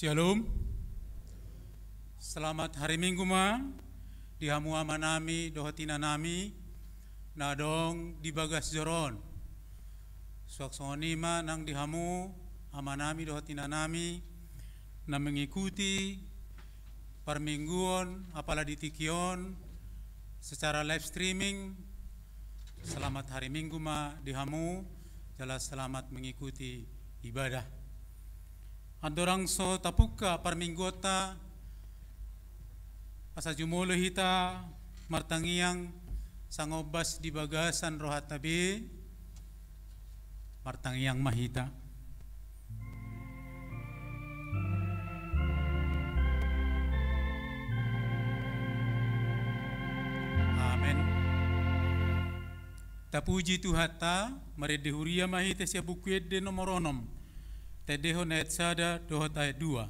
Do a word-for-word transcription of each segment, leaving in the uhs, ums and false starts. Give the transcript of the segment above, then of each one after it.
Shalom. Selamat hari Minggu ma di hamu amanami dohot inanami na adong di bagas joro on. Suang songon i ma nang di hamu amanami dohot inanami na mengikuti parmingguon apala di tingki on secara live streaming. Selamat hari Minggu ma di hamu, jala selamat mengikuti ibadah. Andorang so tapungka parmingguonta, asa jumolo hita martangiang, sangombas di bagasan rohanta be, martangiang ma hita. Amen. Tapuji Tuhanta, marende huria ma hita sian Buku Ende nomor onom, tendehon ayat sada dohot ayat dua.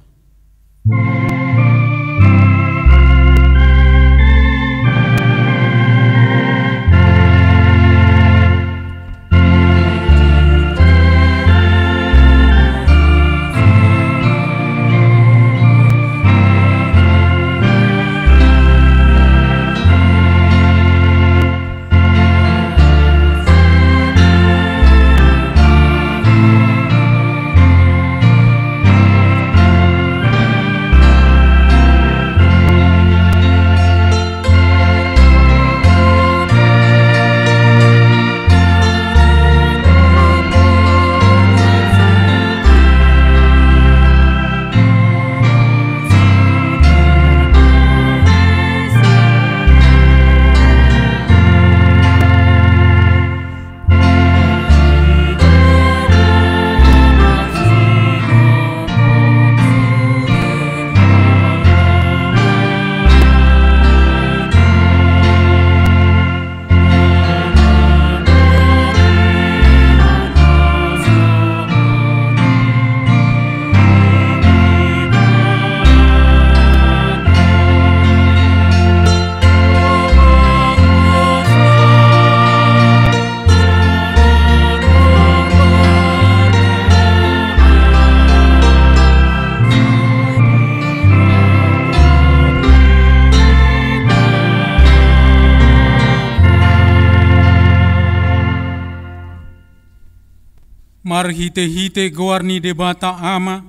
Marhitehite goar ni Debata Ama,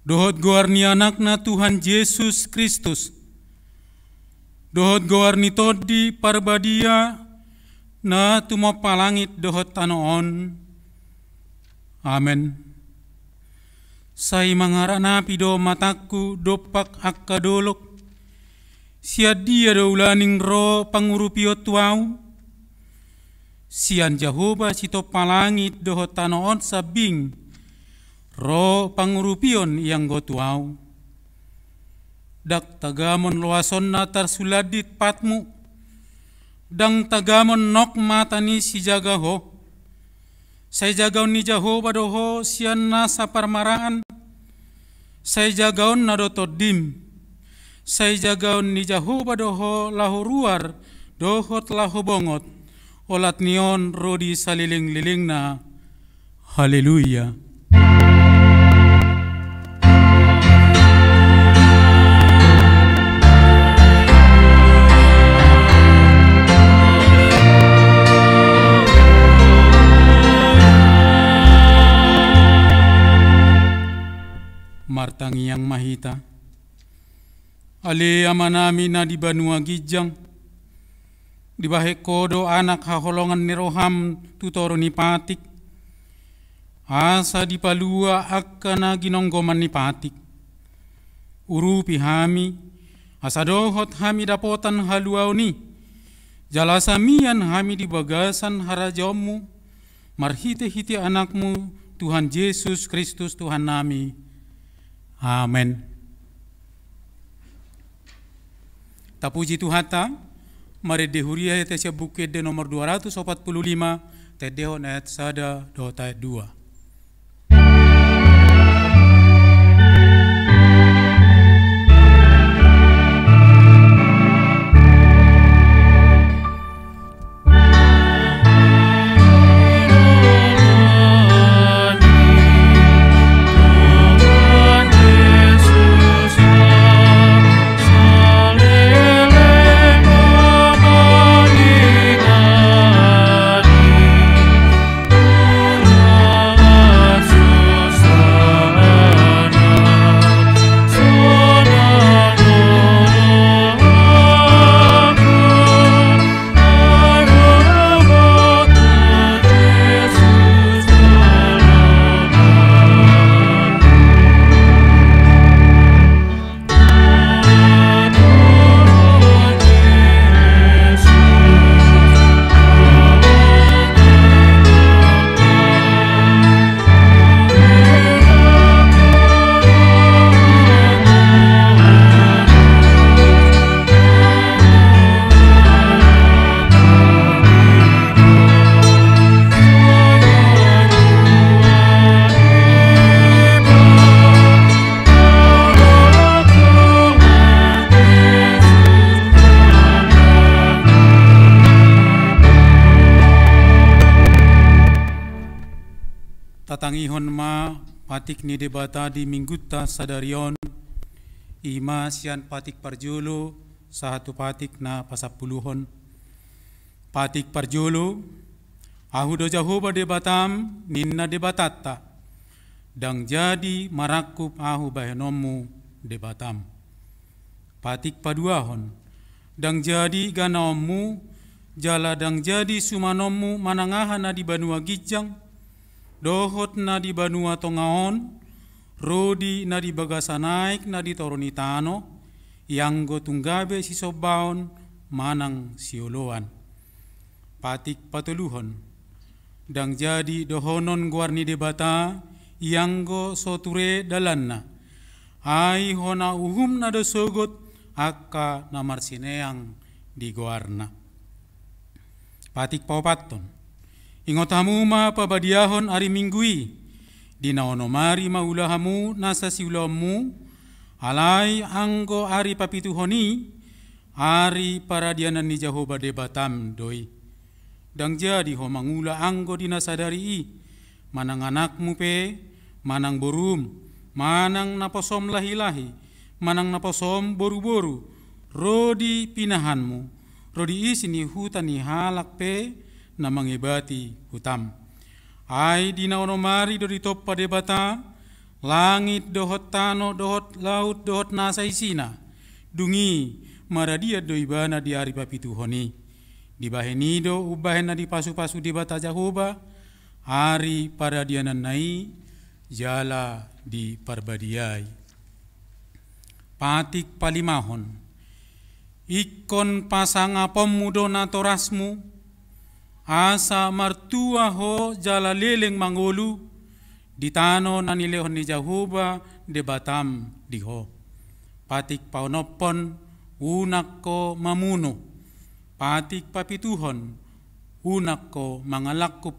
dohot goar ni Anakna Tuhan Jesus Kristus, dohot goar ni Tondi Parbadia na tumompa langit dohot tano on. Amen. Sai mangaranapi do matangku dompak angka dolok. Sian dia do ulaning ro pangurupion tu ahu? Sian Jahowa sitompa langit dohot tano on sambing ro pangurupion i anggo tu ahu. Ndang tagamon loasonna tarsulandit patmu, ndang tagamon nok mata ni sijaga ho. Sai jagaon ni Jahowa do ho sian nasa parmaraan, sai jagaonna do tondim. Sai jagaon ni Jahowa do ho laho ruar dohot laho bongot, olat ni on ro di salelenglelengna. Haleluya. Martangiang ma hita. Ale Amanami na di banua ginjang, dibahen Ho do anak haholongan ni roham tu toru ni patik, asa dipalua angka na ginonggoman ni patik. Urupi hami, asa dohot hami dapotan haluaon i, jala asa mian hami di bagasan harajaonmu, marhitehite Anakmu, Tuhan Jesus Kristus Tuhannami. Amen. Tapuji Tuhanta, marende huria hita sian Buku Ende nomor dua ratus opat puluh lima, tendehon ayat sada dohot ayat dua. Tatangihon ma patik ni Debata di minggunta sadari on, i ma sian patik parjolo sahat tu patik na pasampuluhon. Patik parjolo, Ahu do Jahowa Debatam, ninna Debatanta, ndang jadi marangkup Ahu bahenonmu Debatam. Patik paduahon, ndang jadi ganaonmu, jala ndang jadi sumanonmu manang aha na di banua ginjang, dohot na di banua tonga on, rodi na di bagasan aek na di toru ni tano, ianggo tung gabe sisombaon manang sioloan. Patik patoluhon, ndang jadi dohonon goar ni Debata, ianggo so ture dalanna. Ai hona uhumna do sogot angka na marsineang di goarna. Patik paopathon, ingot hamu ma pabadiahon ari Minggu i, di na onom ari ma ula hamu nasa siulaonmu, alai anggo ari papituhon i, ari paradianan ni Jahowa Debatam do i. Ndang jadi ho mangula anggo di na sadari i, manang anakmu pe, manang borum, manang naposom lahilahi, manang naposom boruboru, ro di pinahanmu, ro di isi ni huta ni halak pe na mangebati hutam. Ai di na onom ari do ditompa Debata langit dohot tano dohot laut dohot nasa isina. Dung i maradian do ibana di ari papituhon i. Dibahen i do umbahen na dipasupasu Debata Jahowa ari paradiananna i jala diparbadiai. Patik palimahon, ingkon pasangaponmu do natorasmu, asa martua ho jala leleng mangolu di tano na nilehon ni Jahowa Debatam di ho. Patik paonomhon, unang ho mamunu. Patik papituhon, unang ho mangalangkup.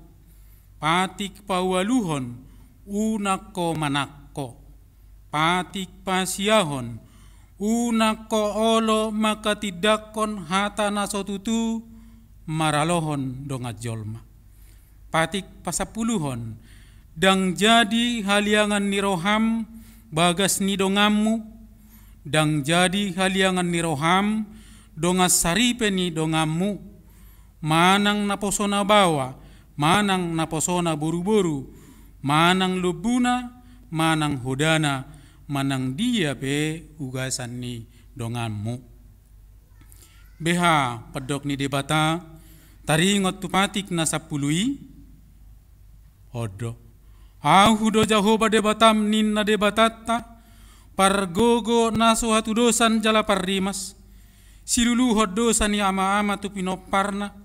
Patik paualuhon, unang ho manangko. Patik pasiahon, unang ho olo mangkatindangkon hata na so tutu maralohon dongan jolma. Patik pasampuluhon, ndang jadi haliangan ni roham bagas ni donganmu, ndang jadi haliangan ni roham dongan saripe ni donganmu, manang naposona baoa, manang naposona boruboru, manang lombuna, manang hodana, manang dia pe ugasan ni donganmu. Beha pandok ni Debata taringot tu patik na sampulu i? On do. Ahu do Jahowa Debatam, ninna Debatanta, pargogo na so hatudosan jala parrimas, siluluhon dosa ni amaama tu pinomparna,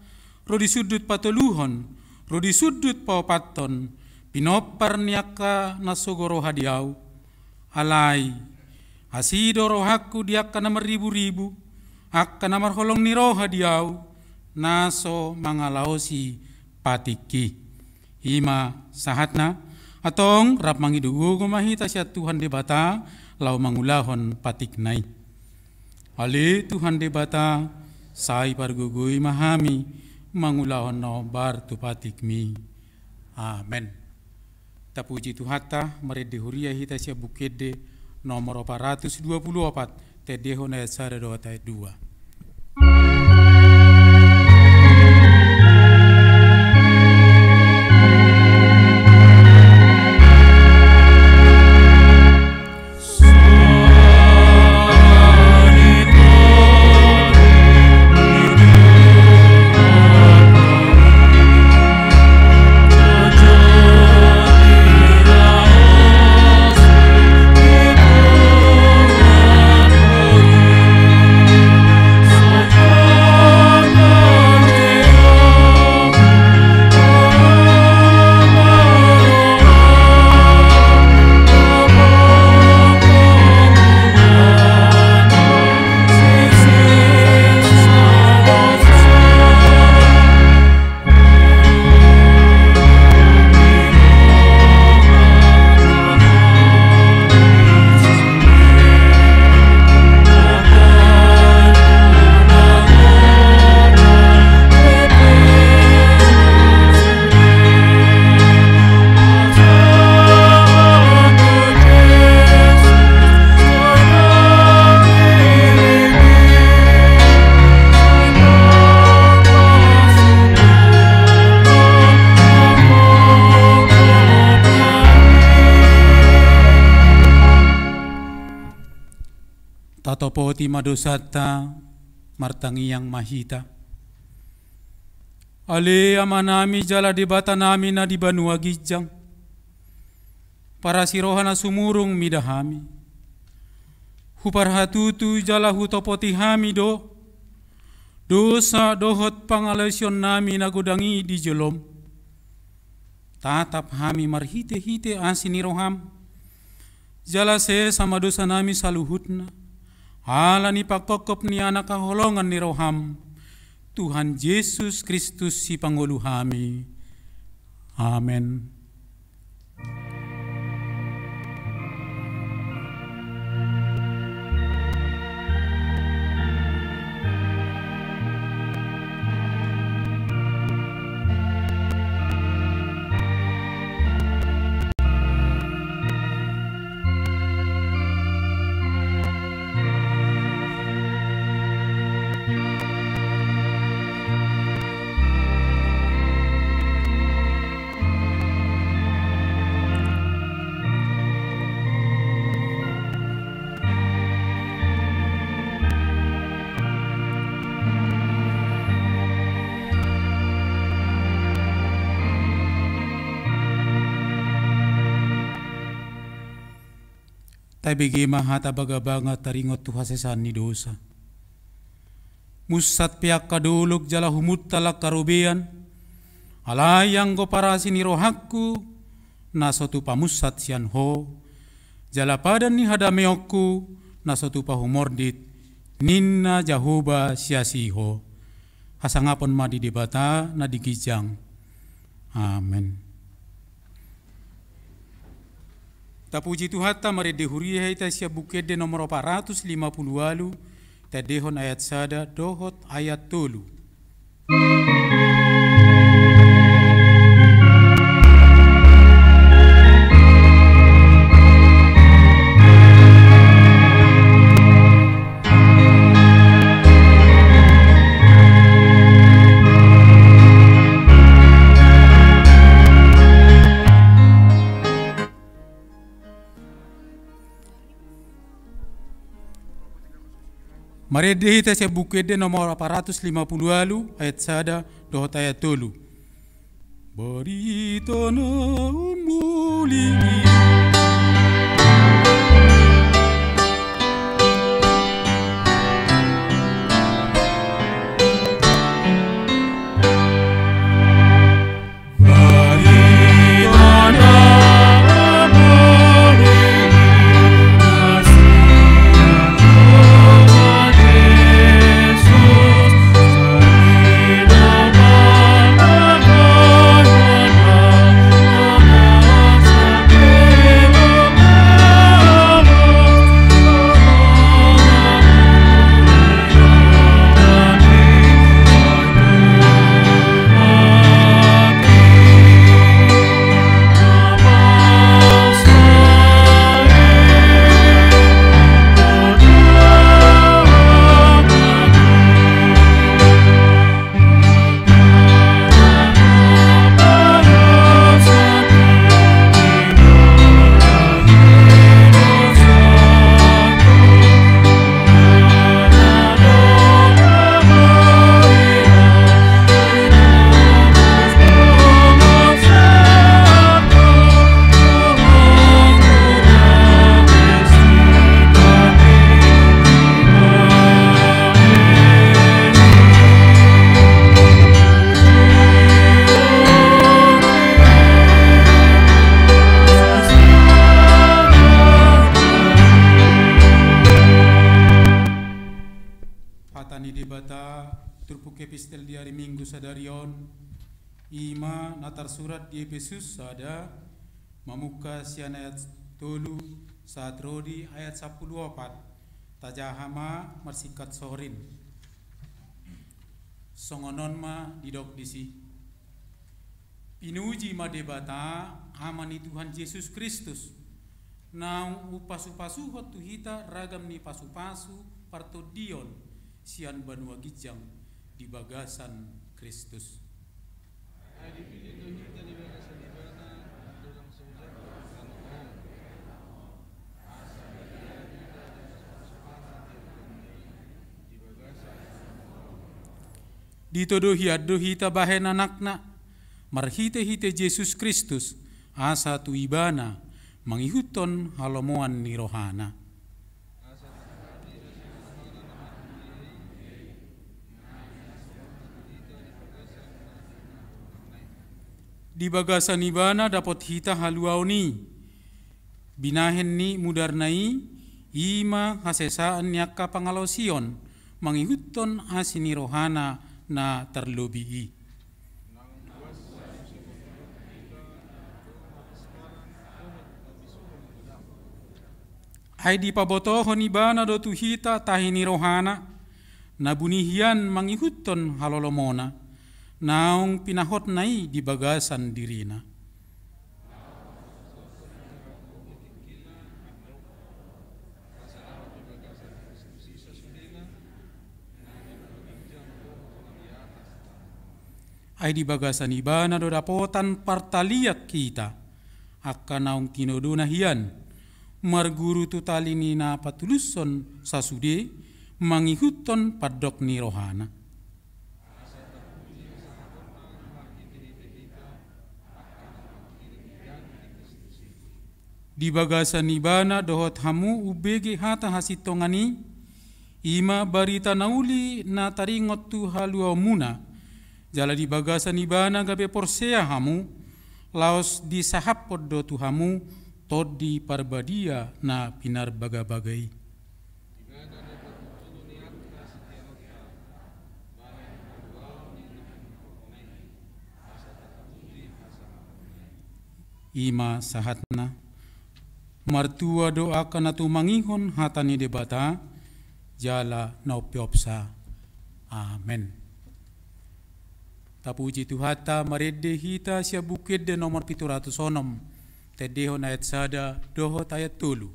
ro di sundut patoluhon, ro di sundut paopathon, pinompar ni angka na sogo roha di Ahu. Alai asi do rohangku di angka na marriburibu, angka na marholong ni roha di Ahu, na so mangalaosi patikki. I ma sahatna. Antong rap mangido gogo ma hita sian Tuhan Debata laho mangulahon patikna i. Ale Tuhan Debata, sai pargogoi ma hami mangulahon na hombar tu patikmi. Amen. Tapuji Tuhanta, marende huria hita sian Buku Ende nomor opat ratus dua puluh opat, tendehon ayat sada dohot ayat dua. Topoti ma dosanta, martangiang ma hita. Ale Amanami jala Debatanami na di banua ginjang, parasi roha na sumurung mida hami. Huparhatutu jala hutopoti hami do dosa dohot pangalaosionnami na godang i di jolom. Tatap hami marhitehite asi ni roham, jala sesa ma dosanami saluhutna, ala ni panghophop ni Anak haholongan ni roham, Tuhan Jesus Kristus Sipangolu hami. Amen. Tabege ma hata bagabaga taringot tu hasesaan ni dosa. Munsat pe angka dolok jala humuntal angka robean, alai anggo parasi ni rohangku na so tupa munsat sian Ho, jala padan ni hadameonku na so tupa humordit, ninna Jahowa siasi Ho. Hasangapon ma di Debata na di ginjang. Amen. Tapuji Tuhanta, marende huria hita sian Buku Ende nomor opat ratus lima pulu ualu, taendehon ayat sada dohot ayat tolu. Marende hita sian Buku Ende nomor opat ratus lima pulu ualu, ayat sada dohot ayat tolu. Barita na umuli. Hata ni Debata, turpuk epistel di ari Minggu sadari on, i ma na tarsurat di Epesus sada, mamungka sian ayat tolu sahat ro di ayat sampulu opat, tajaha ma marsingkat sorin. Songon on ma didok disi. Pinuji ma Debata, Ama ni Tuhan Jesus Kristus, naung umpasupasuhon tu hita ragam ni pasupasu partondion sian banua ginjang di bagasan Kristus. Ai dipillit do hita di bagasan Debata, dohot songon i. Asa binoto hita di bagasan pasupasu ni Debata. Ditodo hian do hita bahen anakna, marhite-hite Jesus Kristus, asa tu Ibana, mangihuthon halomoan ni rohana. Di bagasan Ibana dapot hita haluaon i, binahen ni mudarna i, i ma hasesaan ni angka pangalaosion, mangihuthon asi ni rohana na tarlobi i. Ai dipabotohon Ibana do tu hita tahi ni rohana, na buni hian mangihuthon halolomona, naung pinahotna i di bagasan dirina. Ai di bagasan Ibana do dapotan partalian hita, angka naung tinodona hian, marguru tu tali ni na patulushon sasude, mangihuthon pandok ni rohana. Di bagasan Ibana dohot hamu umbege hata hasintongan i, i ma barita na uli na taringot tu haluaonmuna, jala di bagasan Ibana gabe porsea hamu, laos disahaphon do tu hamu Tondi Parbadia na pinarbagabaga i. I ma sahatna, martua do angka na tumangihon hata ni Debata, jala na umpeopsa. Amen. Tapuji Tuhanta, marende hita sian Buku Ende nomor pitu ratus onom, tendehon ayat sada dohot ayat tolu.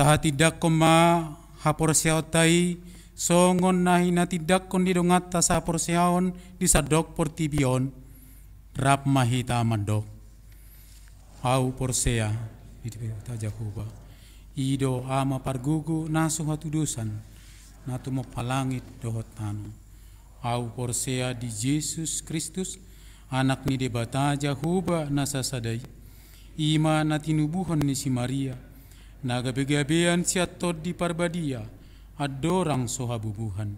Tahatindangkon ma haporseaonta i, songon na hinatindangkon ni donganta sahaporseaon di sandok portibi on. Rap ma hita mandok. Ahu porsea di Debata Jahowa, i do Ama pargogo na so hatudosan, na tumompa langit dohot tano. Ahu porsea di Jesus Kristus, Anak ni Debata Jahowa na sasada i, i ma na tinubuhon ni si Maria, na gabegabean sian Tondi Parbadia, andorang so habubuhan.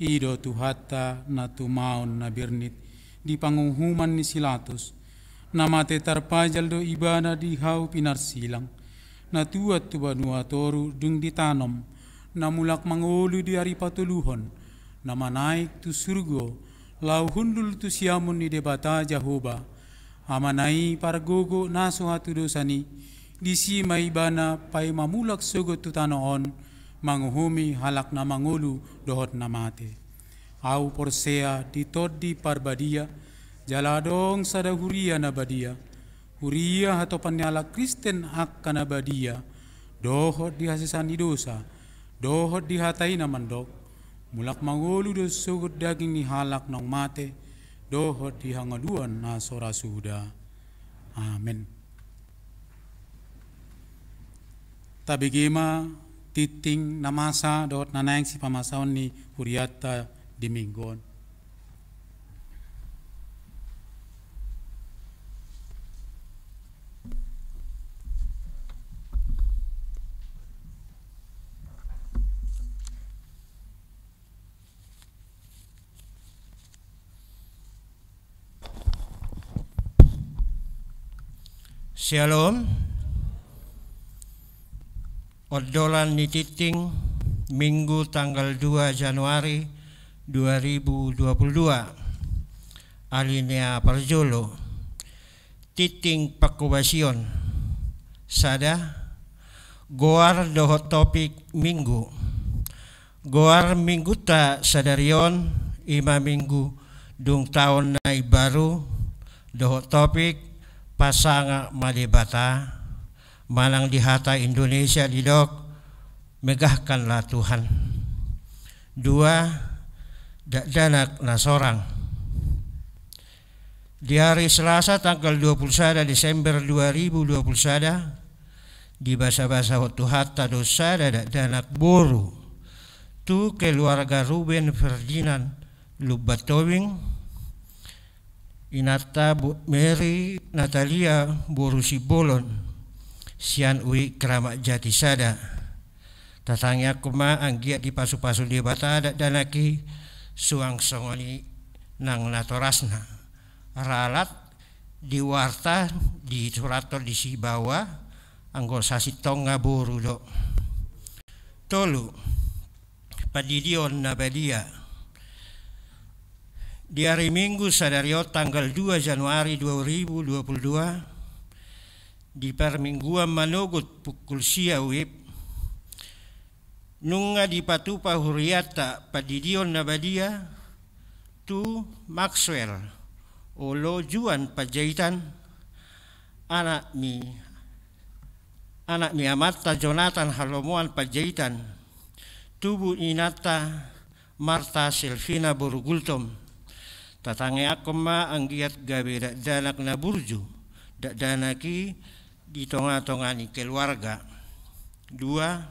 I do Tuhanta na tumaon na bernit di panguhuman ni si Latus, na mate tarpajal do Ibana di hau pinarsilang, na tuat tu banua toru dung ditanom, na mulak mangolu di ari patoluhon, na manaek tu surgo, laho hundul tu siamun ni Debata Jahowa, Amana i pargogo na so hatudosan i, Disi ma ibana paima mulak sogot tu tano on, manguhumi halak na mangolu dohot na mate. Ahu porsea di Tondi Parbadia, jala adong sada huria na badia, huria hatopan ni halak Kristen angka na badia, dohot di hasesaan ni dosa, dohot di hata i na mandok, mulak mangolu do sogot daging ni halak naung mate, dohot di hangoluan na so ra suda. Amen. Tabege ma tingting na masa dohot na naeng sipamasaon ni hurianta di Minggu on. Syalom. Ondolan ni tingting, Minggu tanggal dua Januari dua ribu dua puluh dua. Alinea parjolo. Tingting pangkobasion. Sada, goar dohot topik Minggu. Goar Minggunta sadari on, i ma Minggu dung taon na imbaru, dohot topik, pasangap ma Debata, manang di hata Indonesia didok, megahkanlah Tuhan. Dua, dakdanak na sorang. Di ari Selasa tanggal dua puluh sada Desember dua ribu dua puluh sada, dibasabasahon Tuhanta do sada dakdanak boru tu keluarga Ruben Ferdinand Lumban Tobing, inanta bo-, Mary Natalia boru Simbolon, sian Ui Kramat Jati sada. Tatangiangkon ma anggiat dipasupasu Debata dakdanak i suang songon i nang natorasna. Ralat di warta disurathon disi bahwa anggo sasintongna boru do. Tolu, pandidion na badia. Di ari Minggu sadari on tanggal dua Januari dua ribu dua puluh dua, di parmingguan manogot pukul sia uip, nunga dipatupa hurianta pandidion na badia tu Maxwell Olo Juan Panjaitan, anak ni, anak ni amanta Jonathan Halomoan Panjaitan, tubu ni inanta Marta Selvina boru Gultom. Tatangiangkon ma anggiat gabe dakdanak na burju dakdanak i di tongatonga ni keluarga. Dua,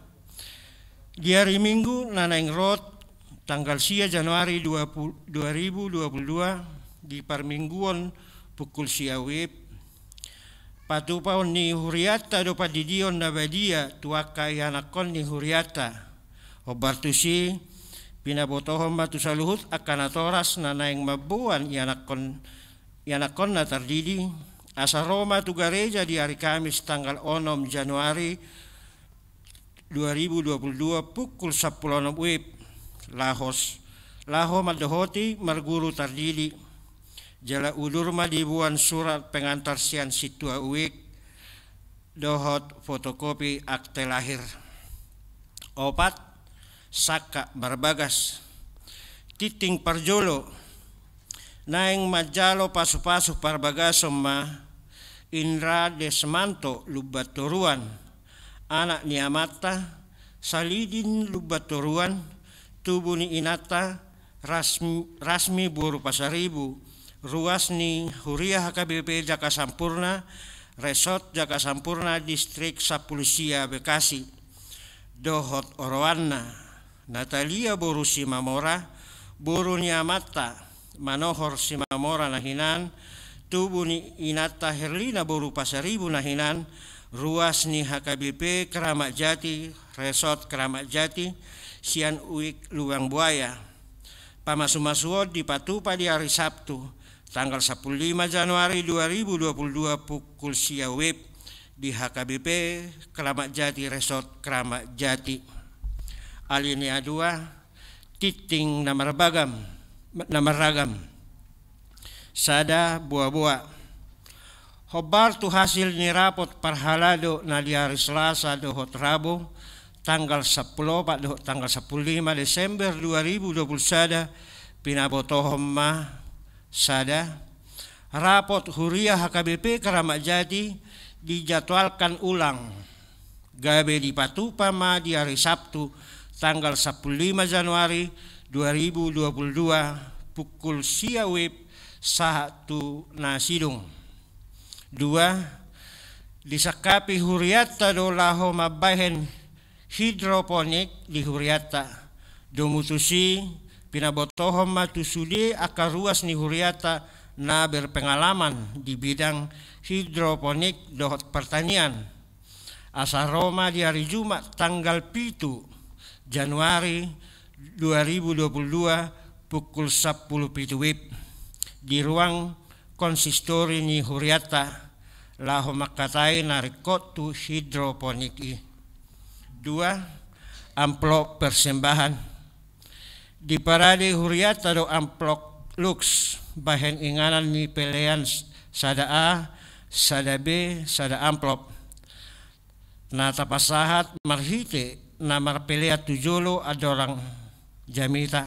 di ari Minggu na naeng rap tanggal sia Januari dua puluh, dua ribu dua puluh dua, di parmingguon pukul sia uip, patupaon ni hurianta do pandidion na badia tu angka ianakhon ni hurianta. Hombar tusi, pinabotohon ma tu saluhut angka natoras na naeng mamboan ianakhon, ianakhonna tardidi, asa ro ma tu gareja di ari Kamis tanggal onom Januari dua ribu dua puluh dua pukul sampulu onom uip, lahos, laho mandohoti marguru tardidi. Jala udur ma diboan surat pengantar sian sintua uik dohot fotokopi akte lahir. Opat, sangkap marbagas. Tingting parjolo, naeng manjalo pasupasu parbagason ma Indra Desmanto Lumban Toruan, anak ni amanta Salidin Lumban Toruan, tubu ni inanta Rasmi, Rasmi boru Pasaribu, ruas ni huria H K B P Jaka Sampurna, Resort Jaka Sampurna, Distrik Sampulu Sia Bekasi, dohot oroanna Natalia boru Simamora, boru ni amanta Manohor Simamora na hinan, tubu ni inanta Herlina boru Pasaribu na hinan, ruas ni H K B P Kramat Jati, Resort Kramat Jati, sian Uik Lubang Buaya. Pamasumasuon dipatupa di ari Sabtu, tanggal sampulu lima Januari dua ribu dua puluh dua pukul sia uip di H K B P Kramat Jati, Resort Kramat Jati. Alinea dua, tingting na marbagam, na marragam. Sada, boaboa. Hombar tu hasil ni rapot parhalado na di ari Selasa dohot Rabu, tanggal sampulu opat dohot tanggal sampulu lima Desember dua ribu dua pulu sada, pinabotohon ma: sada, rapot Huria H K B P Keramat Jati dijadwalkan ulang gabe dipatupa ma di ari Sabtu, tanggal sampulu lima Januari dua ribu dua pulu dua, pukul sia WIB sahat tu na sidung. Dua, disangkapi hurianta do laho mambahen hidroponik di hurianta. Domu tusi, pinabotohon ma tu sude angka ruas ni hurianta na berpengalaman di bidang hidroponik dohot pertanian, asa ro ma di ari Jumat tanggal pitu Januari dua ribu dua pulu dua, pukul sampulu pitu WIB, di ruang konsistori ni hurianta, laho mangkatai na ringkot tu hidroponik i. Dua, amplop persembahan. Diparade hurianta do amplop Lux, bahen inganan ni pelean sada A, sada B, sada amplop, na tapasahat marhite na marpelean tu jolo andorang jamita,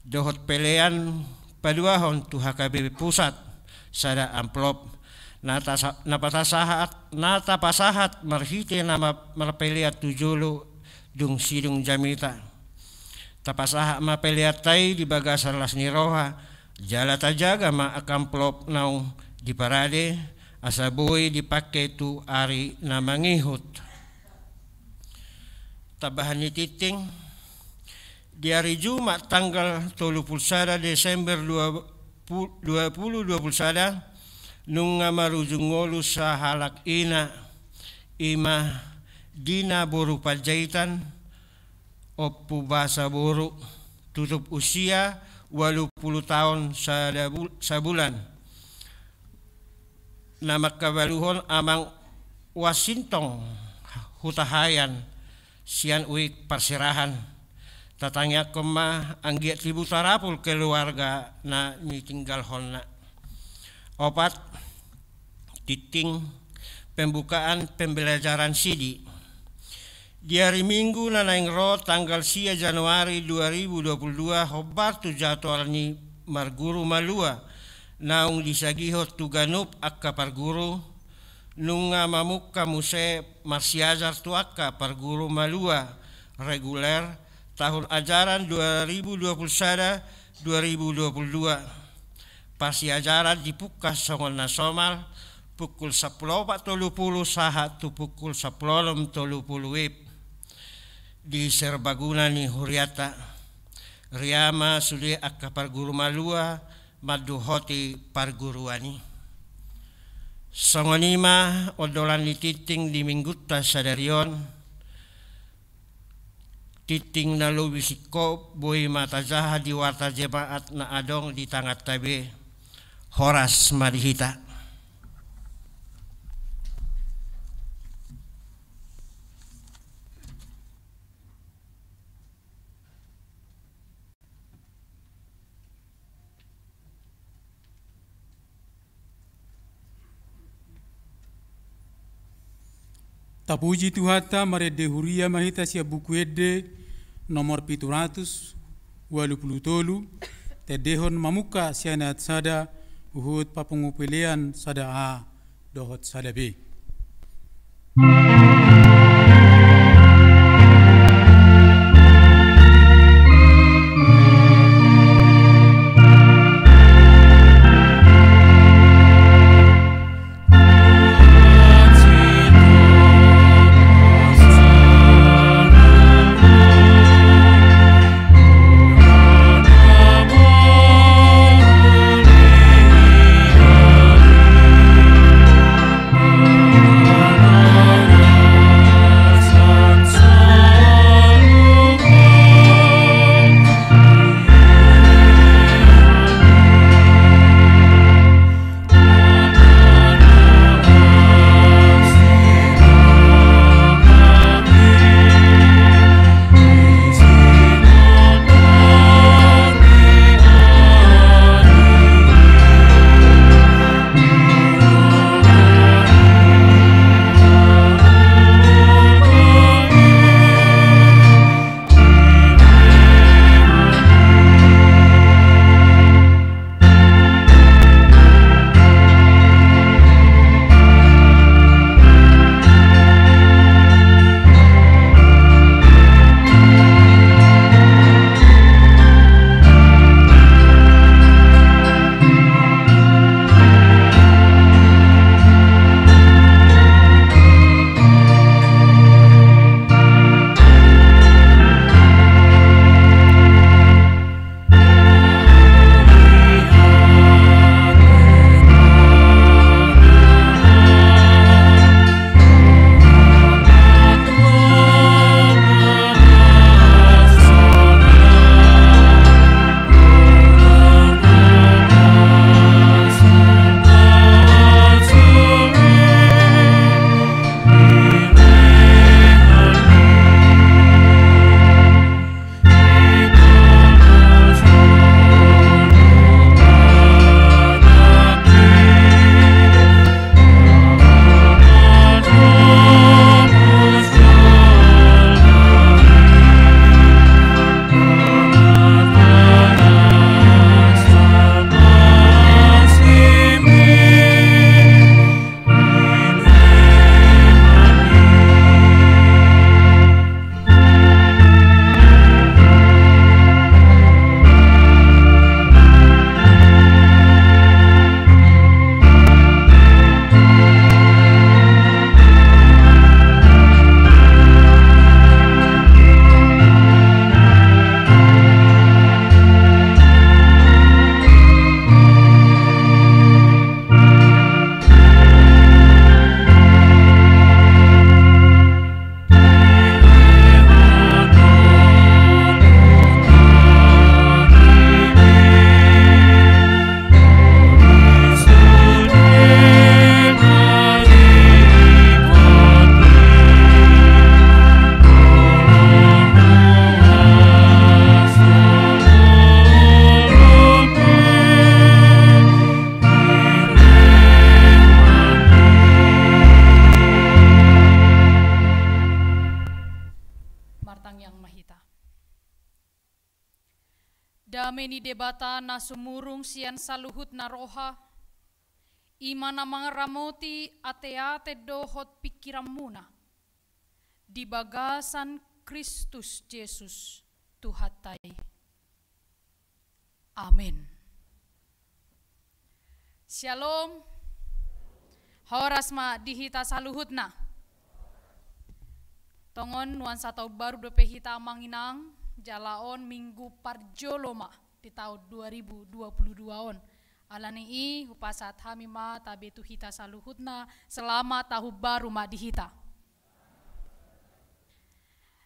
dohot pelean paduahon tu H K B P Pusat, sada amplop, na tasa-, na patasahat, na tapasahat marhite na ma-, marpelean tu jolo dung sidung jamita. Tapasahat ma peleanta i di bagasan las ni roha, jala tajaga ma angka amplop naung diparade, asa boi dipangke tu ari na mangihut. Tambahan ni tingting, di ari Jumat tanggal tolu pulu sada Desember dua pu-, dua pulu dua pulu sada, nunga marujung ngolu sahalak ina, i ma Dina boru Panjaitan, Ompu Basa boru, tutup usia ualu pulu taon sada bul-, sabulan, na mangkabaluhon Amang Wasintong Hutahaean, sian Uik Parserahan. Tatangiangkon ma anggiat tibu tarapul keluarga na nitinggalhonna. Opat, tingting, pembukaan pembelajaran sidi. Di ari Minggu na naeng ro tanggal sia Januari dua ribu dua pulu dua, hombar tu jadwal ni marguru malua naung disagihon tu ganup angka parguru, nunga mamungka muse marsiajar tu angka parguru malua reguler tahun ajaran dua ribu dua pulu sada dua ribu dua pulu dua. Parsiajaran dipungka songon na somal, pukul sampulu opat tolu pulu sahat tu pukul sampulu onom tolu pulu WIB, di serbaguna ni hurianta. Ria ma sude angka parguru malua manduhoti parguruan i. Songon i ma ondolan ni tingting di Minggunta sadari on. Tingting na lobi singkop boi ma tajaha di warta jemaat na adong di tanganta be. Horas ma di hita. Tapuji Tuhanta, marende huria ma hita sian Buku Ende nomor pitu ratus ualu pulu tolu, tendehon mamungka sian ayat sada huhut papungu pelean sada A dohot sada B. Dame ni Debata na sumurung sian saluhutna roha, i ma na mangaramoti ateate dohot pingkiranmuna di bagasan Kristus Jesus Tuhanta i. Amen. Syalom. Horas ma di hita saluhutna. Tongon nuansa taon baru dope hita amang inang, jala on minggu parjolo ma di taon dua ribu dua puluh dua on. Alani i hupasahat hami ma tabe tu hita saluhutna, selamat tahun baru ma di hita.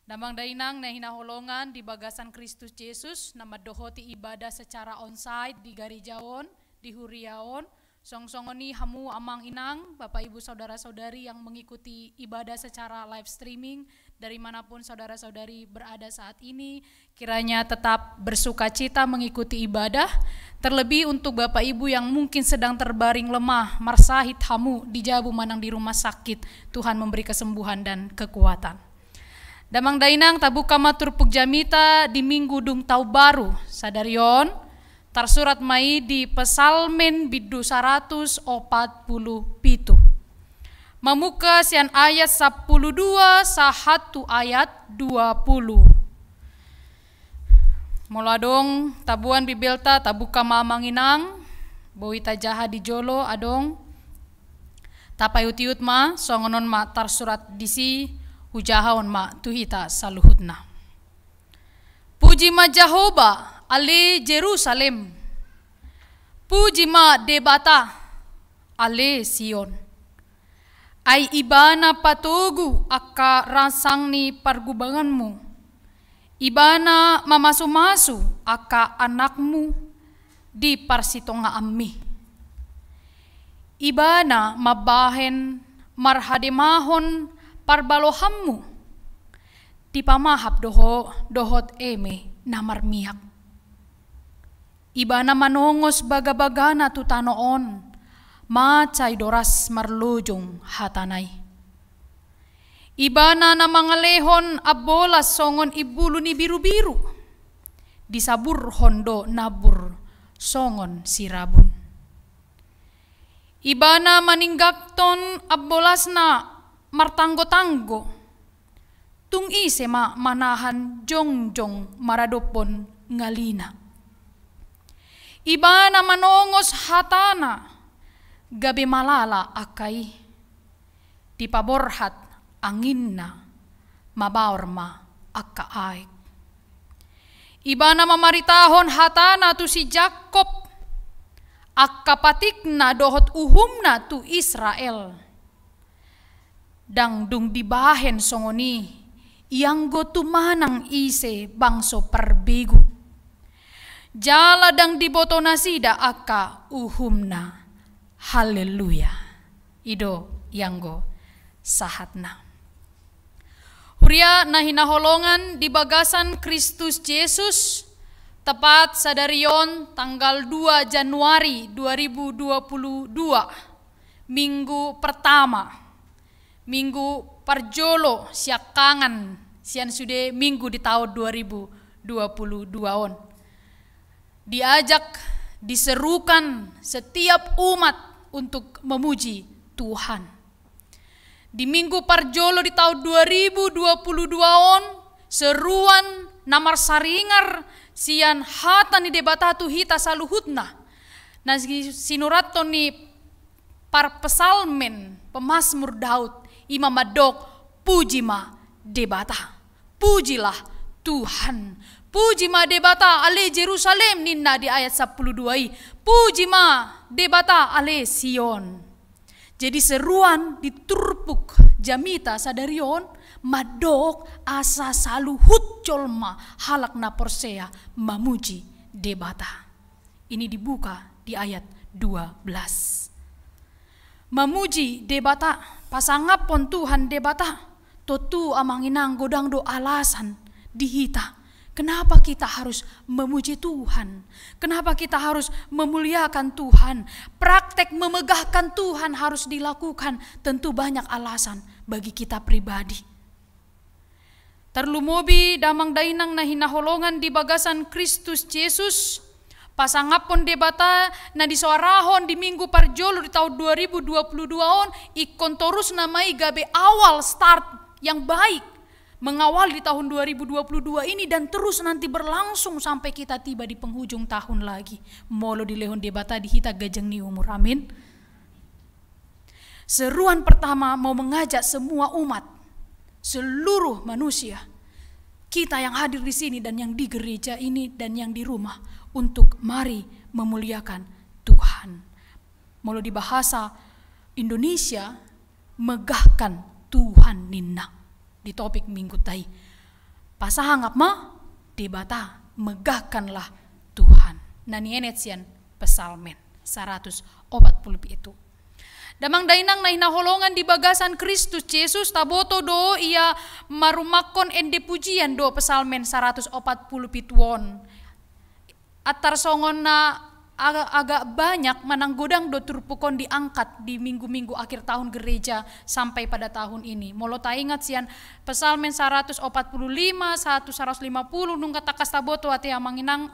Damang dainang na hinaholongan di bagasan Kristus Jesus, na mandohoti ibadah secara onsite di gareja on, di huria on, song songon i hamu amang inang, bapak ibu saudara saudari yang mengikuti ibadah secara live streaming dari manapun saudara saudari berada saat ini, kiranya tetap bersukacita mengikuti ibadah, terlebih untuk bapak ibu yang mungkin sedang terbaring lemah, marsahit hamu di jabu manang di rumah sakit, Tuhan memberi kesembuhan dan kekuatan. Damang dainang, tabuka ma turpuk jamita di minggu dung taon baru sadari on, tarsurat ma i di Psalmen bindu saratus opat puluh pitu. Mamungka sian ayat sampulu dua sahat tu ayat dua puluh. Molo adong tabuan Bibelta, tabuka ma amang inang, boi tajaha di jolo adong. Tapaihut-ihut ma, songon on ma tarsurat disi, hujahahon ma tu hita saluhutna. Puji ma Jahowa, ale Jerusalem. Puji ma Debata, ale Sion. Ai Ibana patogu angka ransang ni pargubanganmu. Ibana mamasu-masu angka anakmu di parsitongaanmi. Ibana mambahen marhademahon parbalohanmu, dipamahap doho-, dohot eme na marmiak. Ibana manongos bagabagana tu tano on, mansai doras marlojong hatana i. Ibana na mangalehon ambolas songon imbulu ni birubiru, disaburhon do nambur songon sirabun. Ibana maninggangkon ambolasna martanggotanggo, tung ise ma manahan jongjong maradophon ngalina. Ibana manongos hatana, gabe malala angka i. Dipaborhat anginna, mabaor ma angka aek. Ibana mamaritahon hatana tu si Jakkob, angka patikna dohot uhumna tu Israel. Ndang dung dibahen songon i, ianggo tumanang ise bangso parbegu. Jala ndang diboto nasida angka uhumna. Haleluya. I do ianggo sahatna. Huria na hinaholongan di bagasan Kristus Jesus, tepat sadari on tanggal dua Januari dua ribu dua puluh dua, minggu pertama, minggu parjolo siangkangan sian sude minggu di taon dua ribu dua puluh dua on. Diajak, diserukan setiap umat untuk memuji Tuhan. Di minggu parjolo di taon dua ribu dua puluh dua on, seruan na marsaringar sian hata ni Debata tu hita saluhutna, na si-, sinurathon ni parpsalmen, pemazmur Daud, i ma mandok, puji ma Debata. Pujilah Tuhan. Puji ma Debata ale Jerusalem, ninna di ayat sampulu dua i. Puji ma Debata ale Sion. Jadi seruan di turpuk jamita sadari on mandok asa saluhut jolma halak na porsea mamuji Debata. Ini dibuka di ayat dua belas. Mamuji Debata, pasangaphon Tuhan Debata, tontu amang inang godang do alasan di hita. Kenapa kita harus memuji Tuhan? Kenapa kita harus memuliakan Tuhan? Praktek memegahkan Tuhan harus dilakukan. Tentu banyak alasan bagi kita pribadi. Tarlumobi damang dainang na hinaholongan di bagasan Kristus Jesus, pasangaphon Debata na disoarahon di minggu parjolo di tahun dua ribu dua puluh dua on, ingkon torus nama i gabe awal, start yang baik mengawali di tahun dua ribu dua puluh dua ini dan terus nanti berlangsung sampai kita tiba di penghujung tahun lagi. Molo dilehon Debata di hita ganjang ni umur. Amin. Seruan pertama mau mengajak semua umat, seluruh manusia, kita yang hadir di sini dan yang di gereja ini dan yang di rumah, untuk mari memuliakan Tuhan. Molo di bahasa Indonesia, megahkan Tuhan ninna. Di topik minggu ta i, pasangap ma Debata, megahkanlah Tuhan. Na nienet sian Psalmen saratus opat pulu pitu. Damang dainang na hinaholongan di bagasan Kristus Jesus, taboto do ia marumakhon ende pujian do Psalmen saratus opat pulu pitu on. Antar songon na aga-, agak banyak manang godang do turpuk on diangkat di minggu-minggu akhir tahun gereja sampai pada tahun ini. Molo taingat sian Psalmen saratus opat pulu lima, saratus, saratus lima pulu, nunga tangkas taboto ate amang inang,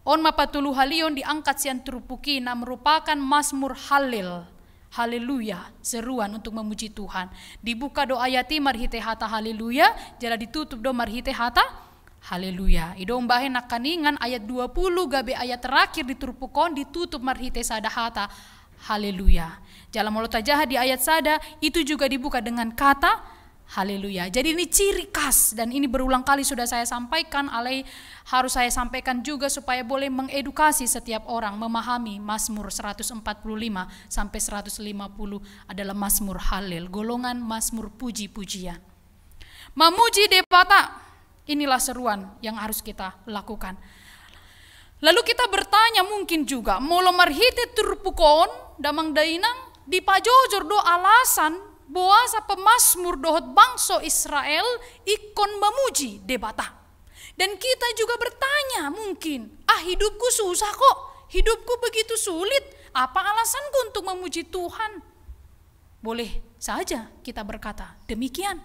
on ma patoluhalion diangkat sian turpuk i na merupakan Mazmur Hallel. Haleluya, seruan untuk memuji Tuhan. Dibuka do ayat i marhite hata haleluya, jala ditutup do marhite hata haleluya. I do umbahen nangkaningan ayat dua pulu gabe ayat terakhir di turpuk on ditutup marhite sada hata haleluya. Jala molo tajaha di ayat sada, itu juga dibuka dengan kata haleluya. Jadi ini ciri khas, dan ini berulang kali sudah saya sampaikan, alai harus saya sampaikan juga supaya boleh mengedukasi setiap orang memahami Mazmur seratus empat puluh lima sampai seratus lima puluh adalah Mazmur Hallel, golongan Mazmur puji-pujian. Memuji Debata, inilah seruan yang harus kita lakukan. Lalu kita bertanya mungkin juga, molo marhite turpuk on, damang dainang, dipajojor do alasan boasa pemazmur dohot bangso Israel ingkon memuji Debata. Dan kita juga bertanya mungkin, ah, hidupku susah kok, hidupku begitu sulit, apa alasanku untuk memuji Tuhan? Boleh saja kita berkata demikian.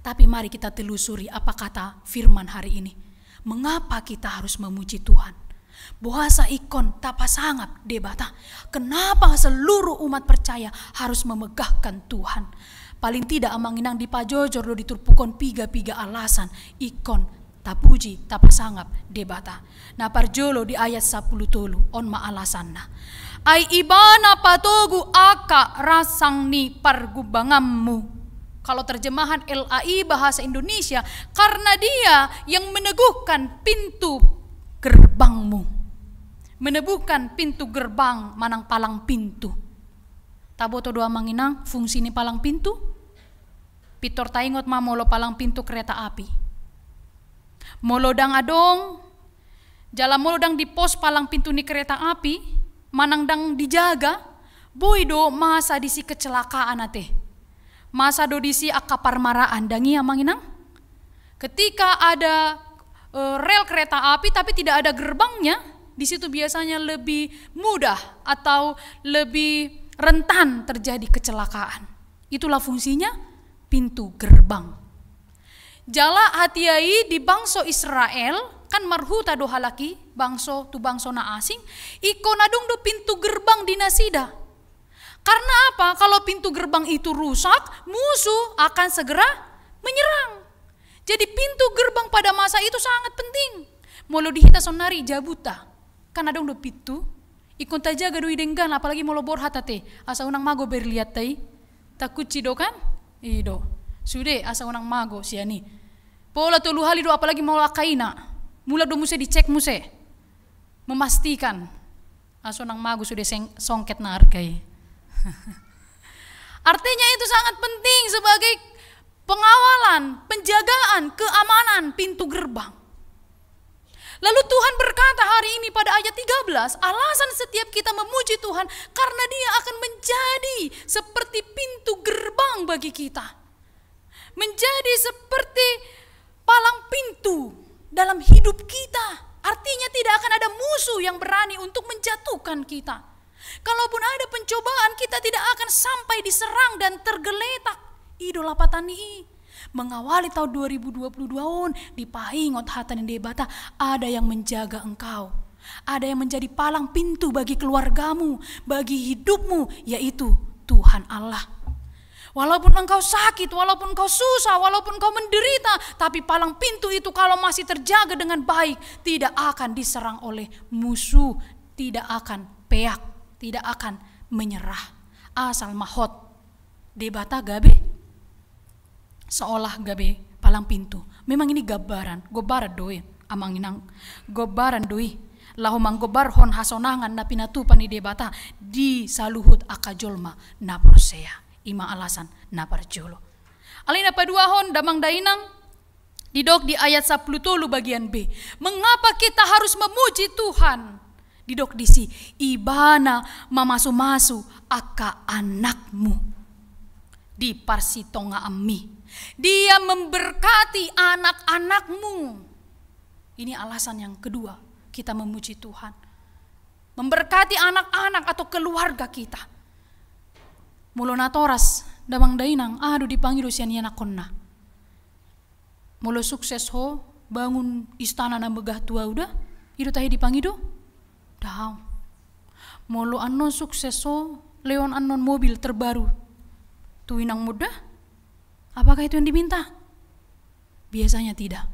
Tapi mari kita telusuri apa kata firman hari ini. Mengapa kita harus memuji Tuhan? Boasa ingkon tapasangap Debata? Kenapa seluruh umat percaya harus memegahkan Tuhan? Paling tidak amang inang dipajojor do di turpuk on piga-piga alasan ingkon tapuji, tapasangap Debata. Na parjolo di ayat sampulu tolu, on ma alasanna. Ai Ibana patogu angka ransang ni pargumbanganmu. Kalau terjemahan L A I bahasa Indonesia, karena Dia yang meneguhkan pintu gerbangmu. Meneguhkan pintu gerbang manang palang pintu. Taboto do amang inang fungsi ni palang pintu? Pintor taingot ma molo palang pintu kereta api. Molo ndang adong, jala molo ndang dipos palang pintu ni kereta api, manang ndang dijaga, boi do masa disi kecelakaan ate. Masa do disi angka parmaraan, ndang i amang inang? Ketika ada, eh, rel kereta api tapi tidak ada gerbangnya, di situ biasanya lebih mudah atau lebih rentan terjadi kecelakaan. Itulah fungsinya pintu gerbang. Jala hatiha i di bangso Israel, kan marhuta do halak i, bangso tu bangso na asing, ingkon adong do pintu gerbang di nasida. Karena apa? Kalau pintu gerbang itu rusak, musuh akan segera menyerang. Jadi pintu gerbang pada masa itu sangat penting. Molo di hita saonnari jabuta, kan adong do pintu, ingkon tajaga do i denggan, apalagi molo borhat ate, asa unang mago berlianta i. Takunci do kan? I do. Sude, asa unang mago sian i. Pola tolu hali do, apalagi molo angka ina. Mulak do muse dicek muse. Memastikan. Asa unang mago sude seng-, songket na arga i. Artinya itu sangat penting sebagai pengawalan, penjagaan, keamanan pintu gerbang. Lalu Tuhan berkata hari ini pada ayat tiga belas, alasan setiap kita memuji Tuhan karena Dia akan menjadi seperti pintu gerbang bagi kita. Menjadi seperti palang pintu dalam hidup kita. Artinya tidak akan ada musuh yang berani untuk menjatuhkan kita. Kalaupun ada pencobaan, kita tidak akan sampai diserang dan tergeletak. I do lapatan ni i. Mengawali tahun dua ribu dua puluh dua on, dipaingot hata ni Debata, ada yang menjaga engkau. Ada yang menjadi palang pintu bagi keluargamu, bagi hidupmu, yaitu Tuhan Allah. Walaupun engkau sakit, walaupun engkau susah, walaupun engkau menderita, tapi palang pintu itu kalau masih terjaga dengan baik, tidak akan diserang oleh musuh, tidak akan peak, tidak akan menyerah. Asal ma hot Debata gabe seolah gabe palang pintu. Memang ini gambaran, gombaran do i, amang inang. Gombaran do i laho manggombarhon hasonangan na pinatupa ni Debata di saluhut angka jolma na porsea. I ma alasan na parjolo. Alai na paduahon, damang dainang, didok di ayat sampulu tolu bagian B. Mengapa kita harus memuji Tuhan? Didok disi, Ibana mamasumasu angka anakmu di parsitongaanmi. Dia memberkati anak-anakmu. Ini alasan yang kedua kita memuji Tuhan. Memberkati anak-anak atau keluarga kita. Molo natoras, damang dainang, aha do dipangido sian ianakhonna? Molo sukses ho bangun istana na megah tu ahu da, i do tahe dipangido? Daong. Molo annon sukses ho lehon annon mobil terbaru tu inangmu da, apakah itu yang diminta? Biasanya tidak.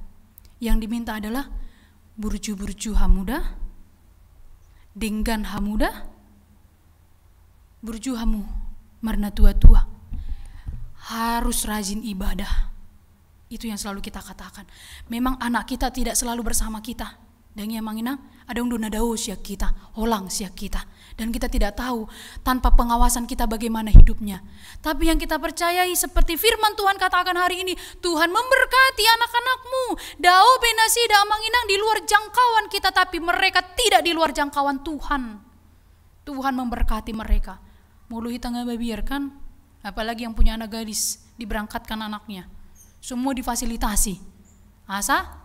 Yang diminta adalah burju-burju hamu da, denggan hamu da, burju hamu marnatua-tua, harus rajin ibadah. Itu yang selalu kita katakan. Memang anak kita tidak selalu bersama kita. Dang i, amang inang, adong do na dao sian hita, holang sian hita. Dan kita tidak tahu tanpa pengawasan kita bagaimana hidupnya. Tapi yang kita percayai, seperti firman Tuhan katakan hari ini, Tuhan memberkati anak-anakmu. Dao pe nasida, amang inang, di luar jangkauan kita, tapi mereka tidak di luar jangkauan Tuhan. Tuhan memberkati mereka. Molo hita nga mabiar kan, apalagi yang punya anak gadis, diberangkatkan anaknya. Semua difasilitasi. Asa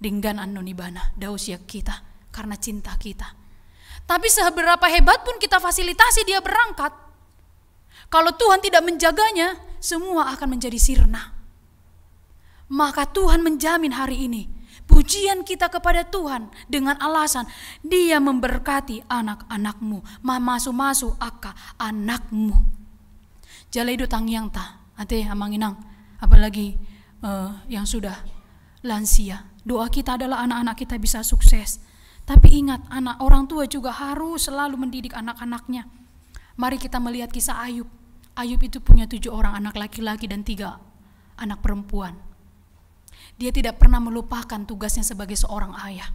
denggan annon ibana, dao sian hita, karena cinta kita. Tapi seberapa hebat pun kita fasilitasi dia berangkat, kalau Tuhan tidak menjaganya, semua akan menjadi sirna. Maka Tuhan menjamin hari ini pujian kita kepada Tuhan dengan alasan Dia memberkati anak-anakmu, mamasumasu angka anakmu. Jala i do tangiangta, ate, amang inang, apalagi, eh, yang sudah lansia. Doa kita adalah anak-anak kita bisa sukses. Tapi ingat, anak, orang tua juga harus selalu mendidik anak-anaknya. Mari kita melihat kisah Ayub. Ayub itu punya tujuh orang anak laki-laki dan tiga anak perempuan. Dia tidak pernah melupakan tugasnya sebagai seorang ayah.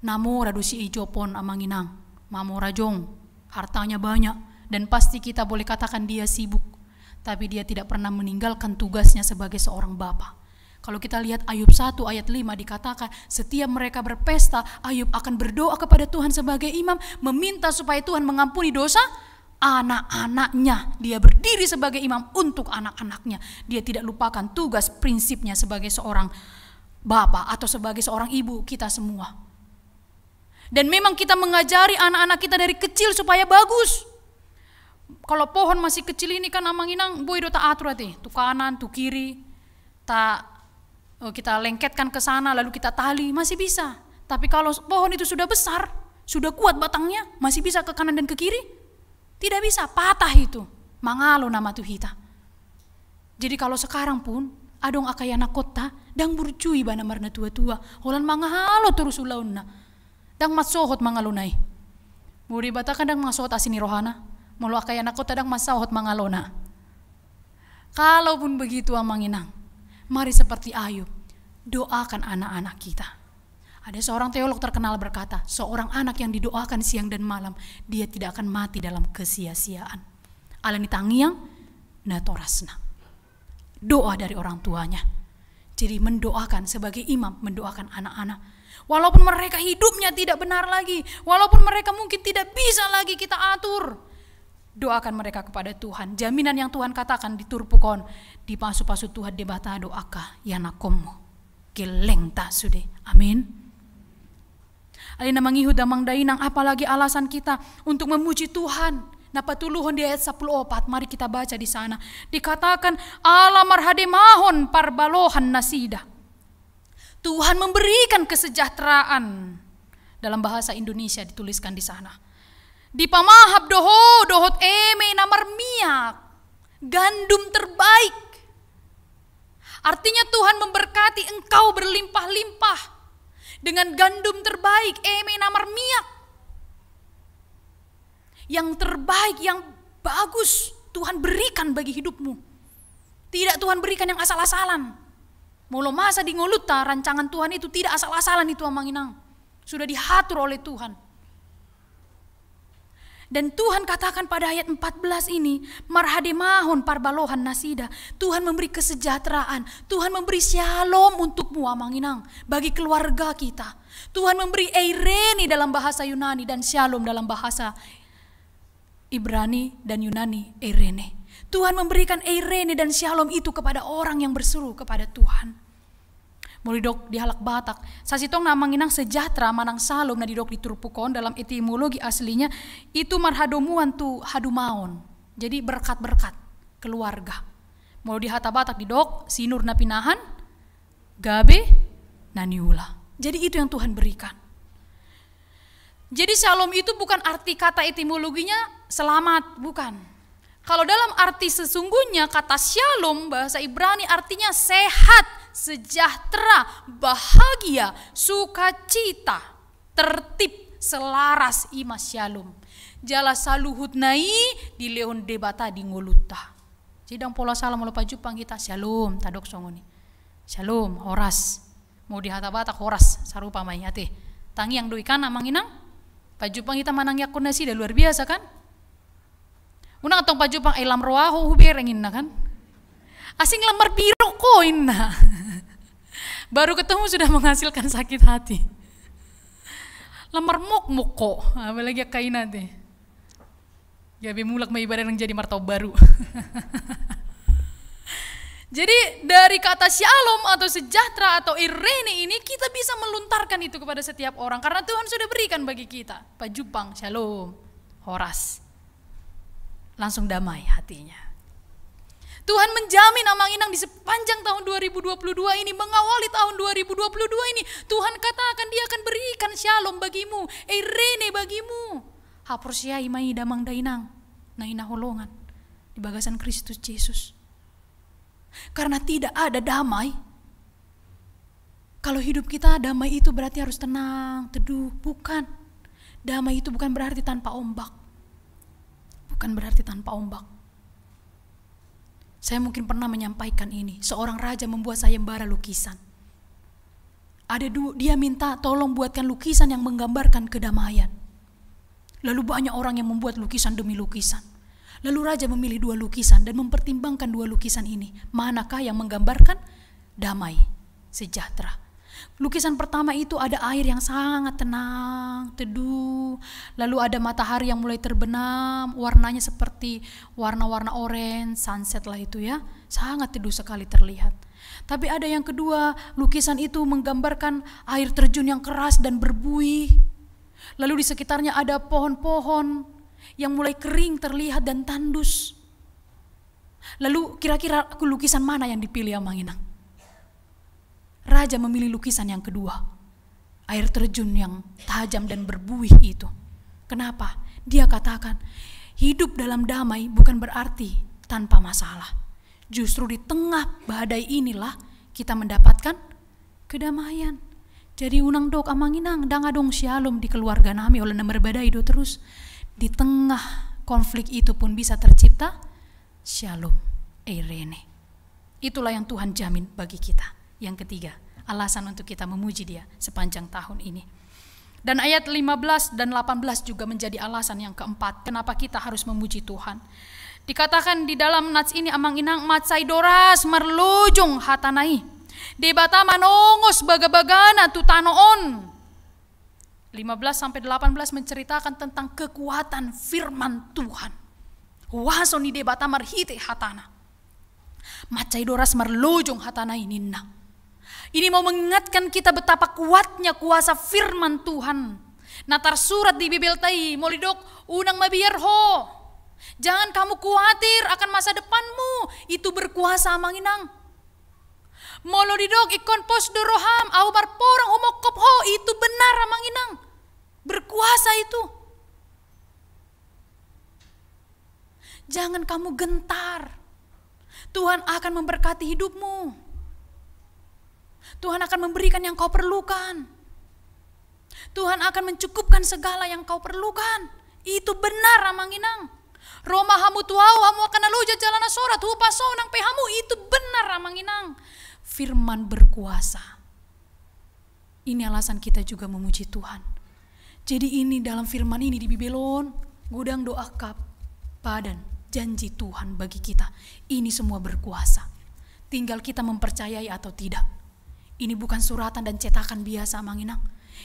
Na mora do siijopon, amang inang. Mamora jong, hartanya banyak, dan pasti kita boleh katakan dia sibuk. Tapi dia tidak pernah meninggalkan tugasnya sebagai seorang bapa. Kalau kita lihat Ayub satu ayat lima dikatakan, setiap mereka berpesta, Ayub akan berdoa kepada Tuhan sebagai imam, meminta supaya Tuhan mengampuni dosa anak-anaknya. Dia berdiri sebagai imam untuk anak-anaknya. Dia tidak lupakan tugas prinsipnya sebagai seorang bapa atau sebagai seorang ibu kita semua. Dan memang kita mengajari anak-anak kita dari kecil supaya bagus. Kalau pohon masih kecil ini kan, amang inang, boi do taatur ate, tu kanan, tu kiri, ta, eh, kita lengketkan ke sana, lalu kita tali, masih bisa. Tapi kalau pohon itu sudah besar, sudah kuat batangnya, masih bisa ke kanan dan ke kiri? Tidak bisa, patah itu. Mangalo nama tu hita. Jadi kalau sekarang pun, adong angka ianakhonta, dang burju ibana marnatua-tua, holan mangalo torus ulaonna. Dang mansohot mangalona i. Molo Debata kan dang mansohot asi ni rohana. Molo angka ianakhonta dang mansohot mangalona. Kalaupun begitu, amang inang, mari seperti Ayub, doakan anak-anak kita. Ada seorang teolog terkenal berkata, seorang anak yang didoakan siang dan malam, dia tidak akan mati dalam kesia-siaan. Alani tangiang natorasna. Doa dari orang tuanya. Jadi mendoakan sebagai imam, mendoakan anak-anak. Walaupun mereka hidupnya tidak benar lagi, walaupun mereka mungkin tidak bisa lagi kita atur, doakan mereka kepada Tuhan. Jaminan yang Tuhan katakan di turpuk on, dipasupasu Tuhan Debata do angka ianakhonmu. Gellengta sude. Amin. Alai na mangihut damang dainang, apalagi alasan kita untuk memuji Tuhan Na patoluhon di ayat sampulu opat, mari kita baca di sana. Dikatakan, Allah marhademahon parbalohan nasida. Tuhan memberikan kesejahteraan. Dalam bahasa Indonesia dituliskan di sana. Dipamahap do ho dohot eme na marmiak, gandum terbaik. Artinya Tuhan memberkati engkau berlimpah-limpah dengan gandum terbaik, eme na marmiak. Yang terbaik, yang bagus Tuhan berikan bagi hidupmu. Tidak Tuhan berikan yang asal-asalan. Molo masa di ngolunta, rancangan Tuhan itu tidak asal-asalan itu, amang inang. Sudah diatur oleh Tuhan. Dan Tuhan katakan pada ayat empat belas ini, marhademahon parbalohan nasida. Tuhan memberi kesejahteraan. Tuhan memberi syalom untukmu, amang inang, bagi keluarga kita. Tuhan memberi eirene dalam bahasa Yunani dan syalom dalam bahasa Ibrani dan Yunani, eirene. Tuhan memberikan eirene dan syalom itu kepada orang yang berseru kepada Tuhan. Molo didok di halak Batak, sasintongna, amang inang, sejahtera manang syalom na didok di turpuk on dalam etimologi aslinya itu marhadomuan tu hadumaon. Jadi berkat-berkat keluarga. Molo di hata Batak didok sinur na pinahan, gabe na niula. Jadi itu yang Tuhan berikan. Jadi syalom itu bukan arti kata etimologinya selamat, bukan. Kalau dalam arti sesungguhnya, kata syalom bahasa Ibrani artinya sehat, sejahtera, bahagia, sukacita, tertib, selaras, i ma syalom. Jala saluhutna i dilehon Debata di ngolunta. Jadi ndang pola sala molo pajumpang hita, syalom, tadok songon i. Syalom, horas. Molo di hata Batak horas, sarupa ma i ate. Tangiang do i kan, amang inang? Pajumpang hita manangiangkon nasida, luar biasa kan? Unang antong pajumpang, "Eh, lam ro ahu, hubereng," inna kan? "Asing lam marbirok ho," inna. Baru ketemu sudah menghasilkan sakit hati. "Lam marmokmok ho," apalagi angka ina ate. Gabe mulak ma ibadah nang jadi martaon baru. Jadi dari kata syalom atau sejahtera atau eirene ini kita bisa melontarkan itu kepada setiap orang karena Tuhan sudah berikan bagi kita. Pajumpang, syalom, horas. Langsung damai hatinya. Tuhan menjamin, amang inang, di sepanjang tahun dua ribu dua puluh dua ini, mengawali tahun dua ribu dua puluh dua ini, Tuhan katakan Dia akan berikan syalom bagimu, eirene bagimu. Haporseai ma i, damang dainang na hinaholongan di bagasan Kristus Jesus. Karena tidak ada damai kalau hidup kita, damai itu berarti harus tenang, teduh. Bukan. Damai itu bukan berarti tanpa ombak. Bukan berarti tanpa ombak. Saya mungkin pernah menyampaikan ini, seorang raja membuat sayembara lukisan. Ada du-, dia minta tolong buatkan lukisan yang menggambarkan kedamaian. Lalu banyak orang yang membuat lukisan demi lukisan. Lalu raja memilih dua lukisan dan mempertimbangkan dua lukisan ini. Manakah yang menggambarkan damai, sejahtera? Lukisan pertama itu ada air yang sangat tenang, teduh. Lalu ada matahari yang mulai terbenam, warnanya seperti warna-warna orange, sunset lah itu ya. Sangat teduh sekali terlihat. Tapi ada yang kedua, lukisan itu menggambarkan air terjun yang keras dan berbuih. Lalu di sekitarnya ada pohon-pohon yang mulai kering terlihat dan tandus. Lalu kira-kira lukisan mana yang dipilih, amang inang? Raja memilih lukisan yang kedua. Air terjun yang tajam dan berbuih itu. Kenapa? Dia katakan, hidup dalam damai bukan berarti tanpa masalah. Justru di tengah badai inilah kita mendapatkan kedamaian. Jadi unang dok, amang inang, ndang adong syalom di keluarga nami, olo na marbadai do terus. Di tengah konflik itu pun bisa tercipta syalom, eirene. Itulah yang Tuhan jamin bagi kita. Yang ketiga, alasan untuk kita memuji Dia sepanjang tahun ini. Dan ayat lima belas dan delapan belas juga menjadi alasan yang keempat kenapa kita harus memuji Tuhan. Dikatakan di dalam nats ini, amang inang, mansai doras marlojong hatana i. Debata manongos bagabagana tu tano on. Lima belas sampai delapan belas menceritakan tentang kekuatan firman Tuhan. Huaso ni Debata marhite hatana. Mansai doras marlojong hatana i, ninna. Ini mau mengingatkan kita betapa kuatnya kuasa firman Tuhan. Na tarsurat di Bibelta i, molo didok, unang mabiar ho. Jangan kamu khawatir akan masa depanmu, itu berkuasa, Amang Inang. Molo didok ingkon pos do roham, ahu marporang humongkop ho, itu benar, Amang Inang. Berkuasa itu. Jangan kamu gentar. Tuhan akan memberkati hidupmu. Tuhan akan memberikan yang kau perlukan. Tuhan akan mencukupkan segala yang kau perlukan. Itu benar, Amang Inang. Ro ma hamu tu ahu, hamu angka na loja jala na sorat, hupasahat nang pe hamu, itu benar, Amang Inang. Firman berkuasa. Ini alasan kita juga memuji Tuhan. Jadi ini dalam firman ini di Bibel on, godang do angka padan janji Tuhan bagi kita. Ini semua berkuasa. Tinggal kita mempercayai atau tidak. Ini bukan suratan dan cetakan biasa, Amang Inang.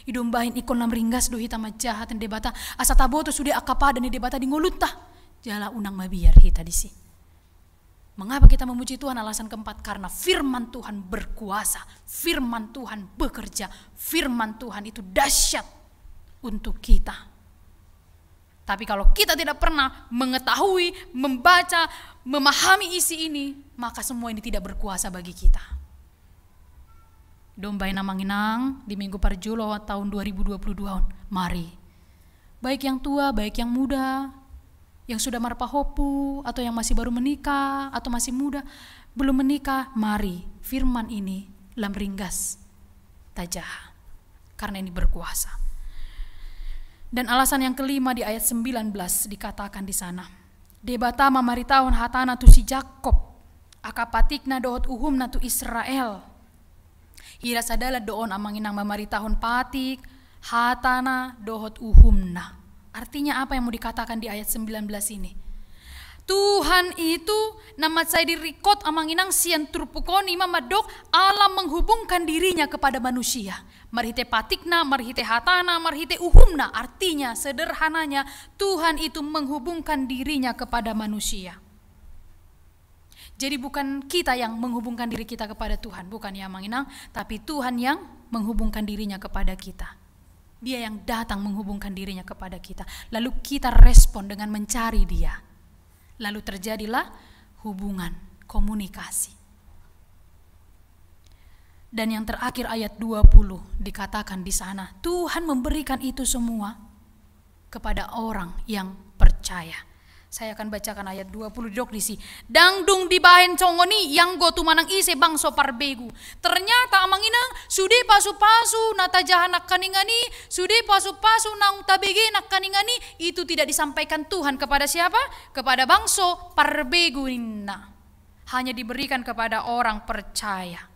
Ido umbahen ingkon lam ringgas do hita manjaha tu Debata, asa taboto sude angka padan ni Debata di ngolunta. Jala unang mabiar hita disi. Mengapa kita memuji Tuhan? Alasan keempat, karena firman Tuhan berkuasa, firman Tuhan bekerja, firman Tuhan itu dahsyat untuk kita. Tapi kalau kita tidak pernah mengetahui, membaca, memahami isi ini, maka semua ini tidak berkuasa bagi kita. Ido umbahen, Amang Inang, di minggu parjolo tahun dua ribu dua puluh dua on, mari. Baik yang tua, baik yang muda, yang sudah marpahompu, atau yang masih baru menikah, atau masih muda, belum menikah, mari firman ini lam ringgas tajaha. Karena ini berkuasa. Dan alasan yang kelima, di ayat sembilan belas dikatakan di sana, Debata mamaritahon hatana tu si Jakkob, angka patikna dohot uhumna tu Israel. Hira sadalan do on, Amang Inang, mamaritahon patik, hatana dohot uhumna. Artinya apa yang mau dikatakan di ayat sembilan belas ini? Tuhan itu na mansai diringkot, Amang Inang, sian turpuk on, ima mandok Allah menghubungkan dirinya kepada manusia. Marhite patikna, marhite hatana, marhite uhumna. Artinya, sederhananya, Tuhan itu menghubungkan dirinya kepada manusia. Jadi bukan kita yang menghubungkan diri kita kepada Tuhan, bukan, ya, Amang Inang, tapi Tuhan yang menghubungkan dirinya kepada kita. Dia yang datang menghubungkan dirinya kepada kita. Lalu kita respon dengan mencari Dia. Lalu terjadilah hubungan, komunikasi. Dan yang terakhir, ayat dua puluh dikatakan di sana, Tuhan memberikan itu semua kepada orang yang percaya. Saya akan bacakan ayat dua puluh, didok disi. Ndang dung dibahen songon i ianggo tu manang ise bangso parbegu. Ternyata, Amang Inang, sude pasu-pasu na tajaha nangkaningan i, sude pasu-pasu naung tabege nangkaningan i, itu tidak disampaikan Tuhan kepada siapa? Kepada bangso parbegu, ninna. Hanya diberikan kepada orang percaya.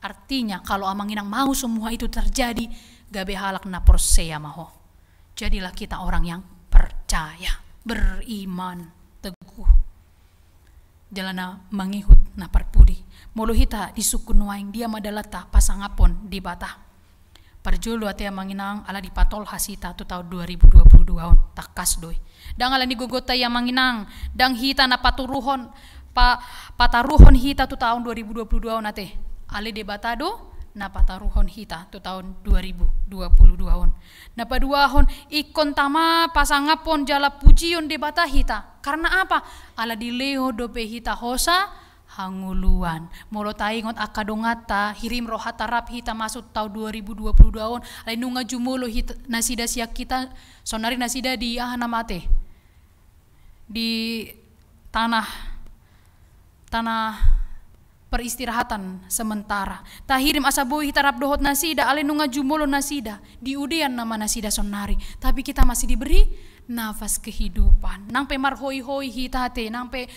Artinya, kalau, Amang Inang, mau semua itu terjadi, gabe halak na porsea ma ho. Jadilah kita orang yang percaya, beriman teguh. Jala na mangihut na parpudi. Molo hita di sungkun nuaeng, dia ma dalanta pasangaphon Debata? Parjolo ate, Amang Inang, ala dipatolhas hita tu taon dua ribu dua puluh dua on, tangkas do i. Ndang ala ni gogonta i, Amang Inang, ndang hita na paturuhon, pa-, pataruhon hita tu taon dua ribu dua puluh dua on ate. Alai Debata do na pataruhon hita tu taon dua ribu dua puluh dua on. Na paduahon, ingkon tama pasangaphon jala pujion Debata hita. Karena apa? Ala dilehon dope hita hosa hangoluan. Molo taingot angka donganta, hirim rohanta rap hita masuk taon dua ribu dua puluh dua on, alai nunga jumolo hita, nasida sian hita, saonnari nasida di aha nama ate? Di tanah, tanah peristirahatan sementara. Tahirim asa boi hita rap dohot nasida, alai nunga jumolo nasida, di udean nama nasida saonnari. Tapi kita masih diberi nafas kehidupan. Nang pe marhoi-hoi hita ate, nang pe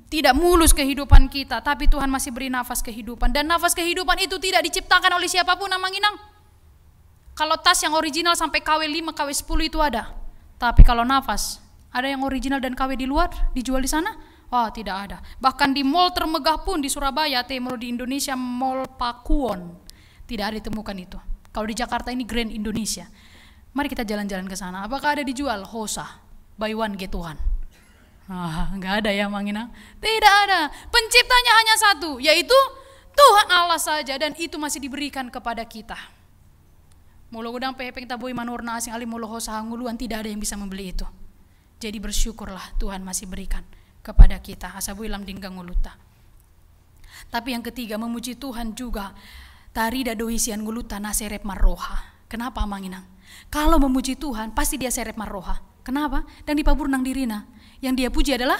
tidak mulus kehidupan kita, tapi Tuhan masih beri nafas kehidupan. Dan nafas kehidupan itu tidak diciptakan oleh siapapun, Amang Inang. Kalau tas yang original sampai K W lima, K W sepuluh itu ada. Tapi kalau nafas, ada yang original dan K W di luar dijual di sana? Wah, tidak ada. Bahkan di mall termegah pun di Surabaya, ate, mall di Indonesia, Mall Pakuwon, tidak ada ditemukan itu. Kalau di Jakarta ini Grand Indonesia. Mari kita jalan-jalan ke sana. Apakah ada dijual? Hosa. Buy one, get one. Ah, nggak ada ya, Amang Inang? Tidak ada. Penciptanya hanya satu, yaitu Tuhan Allah saja, dan itu masih diberikan kepada kita. Molo godang pe hepeng taboi manurna asing, alai molo hosa hangoluan, tidak ada yang bisa membeli itu. Jadi bersyukurlah Tuhan masih berikan kepada kita, asa boi lam denggan ngolunta. Tapi yang ketiga, memuji Tuhan juga tarida do i sian ngolunta na serep marroha. Kenapa, Amang Inang? Kalau memuji Tuhan, pasti dia serep marroha. Kenapa? Ndang dipaburnang dirina. Yang dia puji adalah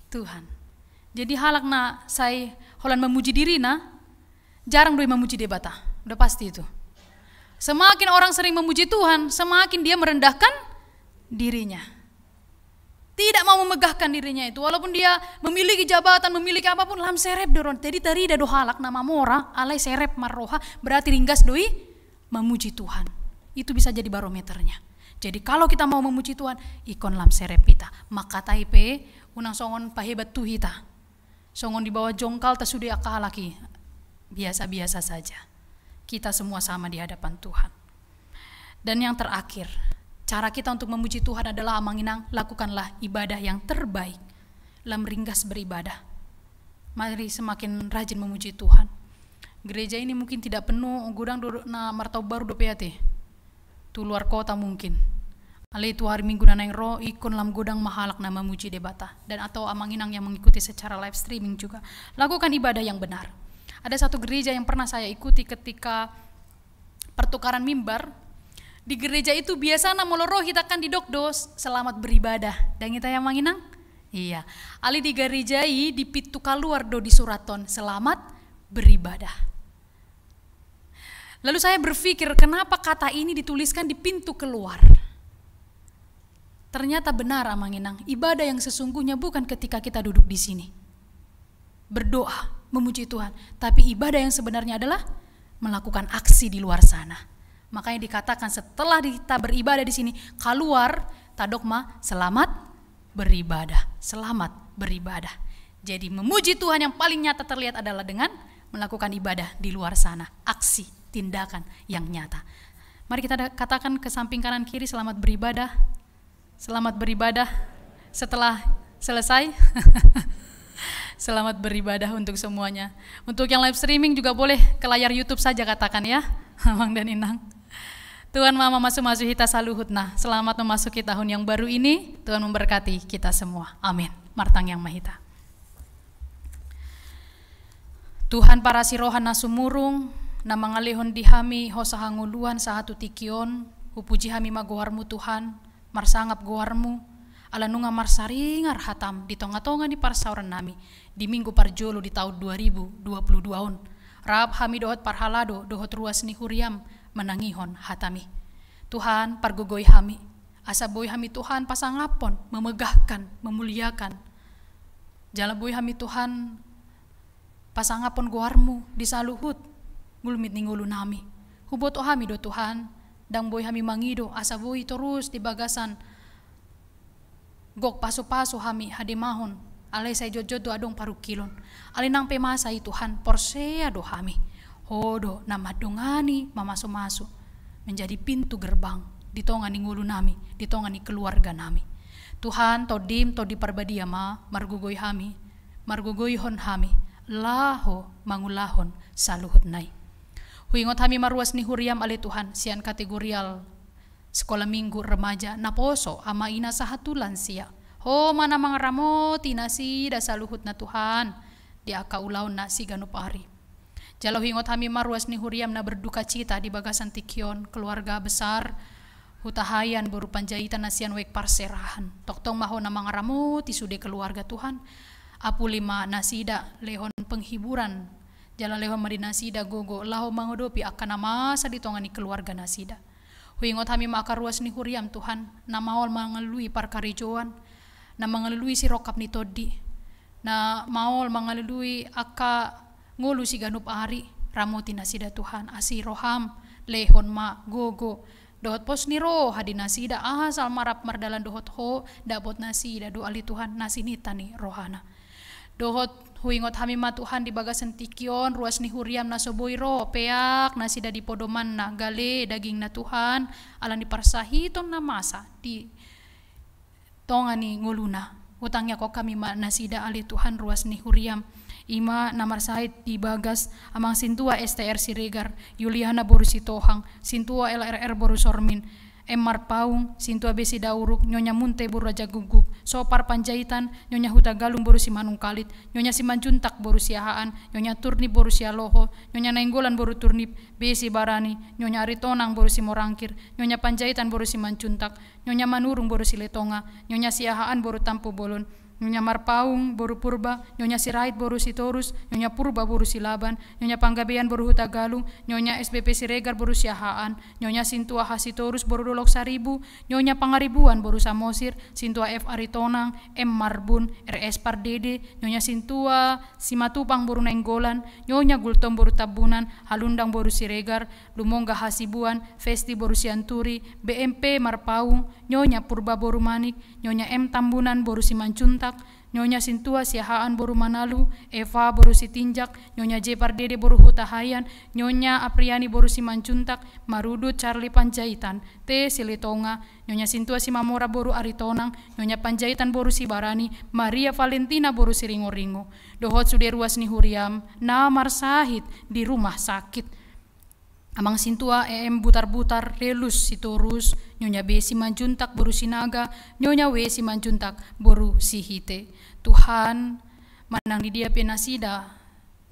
Tuhan. Jadi halak na sai holan memuji dirina, jarang do i memuji Debata. Udah pasti itu. Semakin orang sering memuji Tuhan, semakin dia merendahkan dirinya. Tidak mau memegahkan dirinya itu. Walaupun dia memiliki jabatan, memiliki apapun, lam serep do ro. Jadi tarida do halak na mamora, alai serep marroha, berarti ringgas do i memuji Tuhan. Itu bisa jadi barometernya. Jadi kalau kita mau memuji Tuhan, ingkon lam serep hita. Mangkatai pe, unang songon pahebat tu hita. Songon dibawa jongkalta sude angka halak i. Biasa-biasa saja. Kita semua sama di hadapan Tuhan. Dan yang terakhir, cara kita untuk memuji Tuhan adalah, Amang Inang, lakukanlah ibadah yang terbaik. Lam ringgas beribadah. Mari semakin rajin memuji Tuhan. Gereja ini mungkin tidak penuh, godang do na martaon baru dope ate. Tu luar kota mungkin. Alai tu hari Minggu na naeng ro, ingkon lam godang ma halak na memuji Debata. Dan atau Amang Inang yang mengikuti secara live streaming juga. Lakukan ibadah yang benar. Ada satu gereja yang pernah saya ikuti ketika pertukaran mimbar. Di gereja itu biasana molo ro hita kan didok do, "Selamat beribadah." Ndang i, Amang Inang? Iya. Alai di gereja i, di pintu kaluar do disurathon, "Selamat beribadah." Lalu saya berpikir, kenapa kata ini dituliskan di pintu keluar? Ternyata benar, Amang Inang, ibadah yang sesungguhnya bukan ketika kita duduk di sini berdoa, memuji Tuhan, tapi ibadah yang sebenarnya adalah melakukan aksi di luar sana. Makanya dikatakan, setelah kita beribadah di sini, kaluar, tadok ma, "Selamat beribadah, selamat beribadah." Jadi memuji Tuhan yang paling nyata terlihat adalah dengan melakukan ibadah di luar sana, aksi, tindakan yang nyata. Mari kita da-, katakan ke samping kanan kiri, "Selamat beribadah." Selamat beribadah setelah selesai. Selamat beribadah untuk semuanya. Untuk yang live streaming juga boleh ke layar YouTube saja katakan ya, Amang dan Inang. Tuhan ma mamasu-masu hita saluhutna. Selamat memasuki tahun yang baru ini. Tuhan memberkati kita semua. Amin. Martangiang ma hita. Tuhan parasi roha na sumurung, na mangalehon di hami hosa hangoluan sahat tu tingki on, hupuji hami ma goarmu Tuhan, marsangap goarmu, ala nunga marsaringar hatam di tonga-tonga ni parsaorannami, di minggu parjolo di taon dua ribu dua puluh dua on. Rap hami dohot parhalado, dohot ruas ni huriam manangihon hatami. Tuhan, pargogoi hami, asa boi hami Tuhan pasangaphon, memegahkan, memuliakan. Jala boi hami Tuhan pasangaphon goarmu di saluhut gulmit ni ngolunami. Huboto hami do Tuhan, ndang boi hami mangido, asa boi torus di bagasan gok pasu-pasu hami hademahon, alai sai jotjot do adong parungkilon. Alai nang pe masa i Tuhan, porsea do hami. Ho do na mandongani, mamasu-masu, menjadi pintu gerbang di tonga ni ngolunami, di tonga ni keluarganami. Tuhan, Tondim, Tondi Parbadia ma margogoi hami, margogoihon hami laho mangulahon saluhutna i. Huingot hami ma ruas ni huriam ale Tuhan, sian kategorial sekolah minggu remaja, naposo, ama ina sahat tu lansia. Ho ma na mangaramoti nasida saluhutna Tuhan, di angka ulaonna siganup ari. Jala huingot hami ma ruas ni huriam na berduka cita di bagasan tingki on, keluarga besar Hutahaean boru Panjaitan na sian Waig Parserahan. Tongtong ma ho na mangaramoti sude keluarga Tuhan. Apuli ma nasida, lehon penghiburan, jala lehon ma di nasida gogo laho mangadopi angka na masa di tonga ni keluarga nasida. Huingot hami ma angka ruas ni huriam Tuhan, na maol mangalului parkarejoan, na mangalului sirongkap ni tondi, na maol mangalului angka ngolu siganup ari. Ramoti nasida Tuhan, asi roham, lehon ma gogo dohot pos ni roha di nasida, asal ma rap mardalan dohot ho, dapot nasida do ale Tuhan na sininta ni rohana. Dohot huingot hami ma Tuhan di bagasan tingki on ruas ni huriam na so boi ro peak nasida di podomanna, gale dagingna Tuhan, ala ni parsahiton na masa di tonga ni ngoluna. Hutangiangkon hami ma nasida ale Tuhan ruas ni huriam. I ma na marsahit di bagas Amang Sintua S T R Siregar, Yuliana boru Sitohang, Sintua L R R boru Sormin, M Marpaung, sintua B Sidauruk, Nyonya Munte boru Raja Guguk, Sopar Panjaitan, Nyonya Hutagalung boru Simanungkalit, Nyonya Simanjuntak boru Siahaan, Nyonya Turnip boru Sialoho, Nyonya Nainggolan boru Turnip, B Sibarani, Nyonya Aritonang boru Simorangkir, Nyonya Panjaitan boru Simanjuntak, Nyonya Manurung boru Siletonga, Nyonya Siahaan boru Tampubolon, Nyonya Marpaung boru Purba, Nyonya Sirait boru Sitorus, Nyonya Purba boru Silaban, Nyonya Panggabean boru Hutagalung, Nyonya S B P Siregar boru Siahaan, Nyonya Sintua Hasitorus boru Dolok Saribu, Nyonya Pangaribuan boru Samosir, Sintua F Aritonang, M Marbun, R S Pardede, Nyonya Sintua Simatupang boru Nainggolan, Nyonya Gultom boru Tambunan, Halundang boru Siregar, Lumongga Hasibuan, Festi boru Sianturi, B M P Marpaung, Nyonya Purba boru Manik, Nyonya M Tambunan boru Simanjuntak, Nyonya Sintua Siahaan boru Manalu, Eva boru Sitinjak, Nyonya J Pardede boru Hutahaean, Nyonya Apriani boru Simanjuntak, Marudut Charlie Panjaitan, T Siletonga, Nyonya Sintua Simamora boru Aritonang, Nyonya Panjaitan boru Sibarani, Maria Valentina boru Siringoringo. Dohot sude ruas ni huriam na marsahit di rumah sakit. Amang Sintua E M Butarbutar, Relus Sitorus, Nyonya B Simanjuntak boru Sinaga, Nyonya W Simanjuntak boru Sihite. Tuhan, manang di dia pe nasida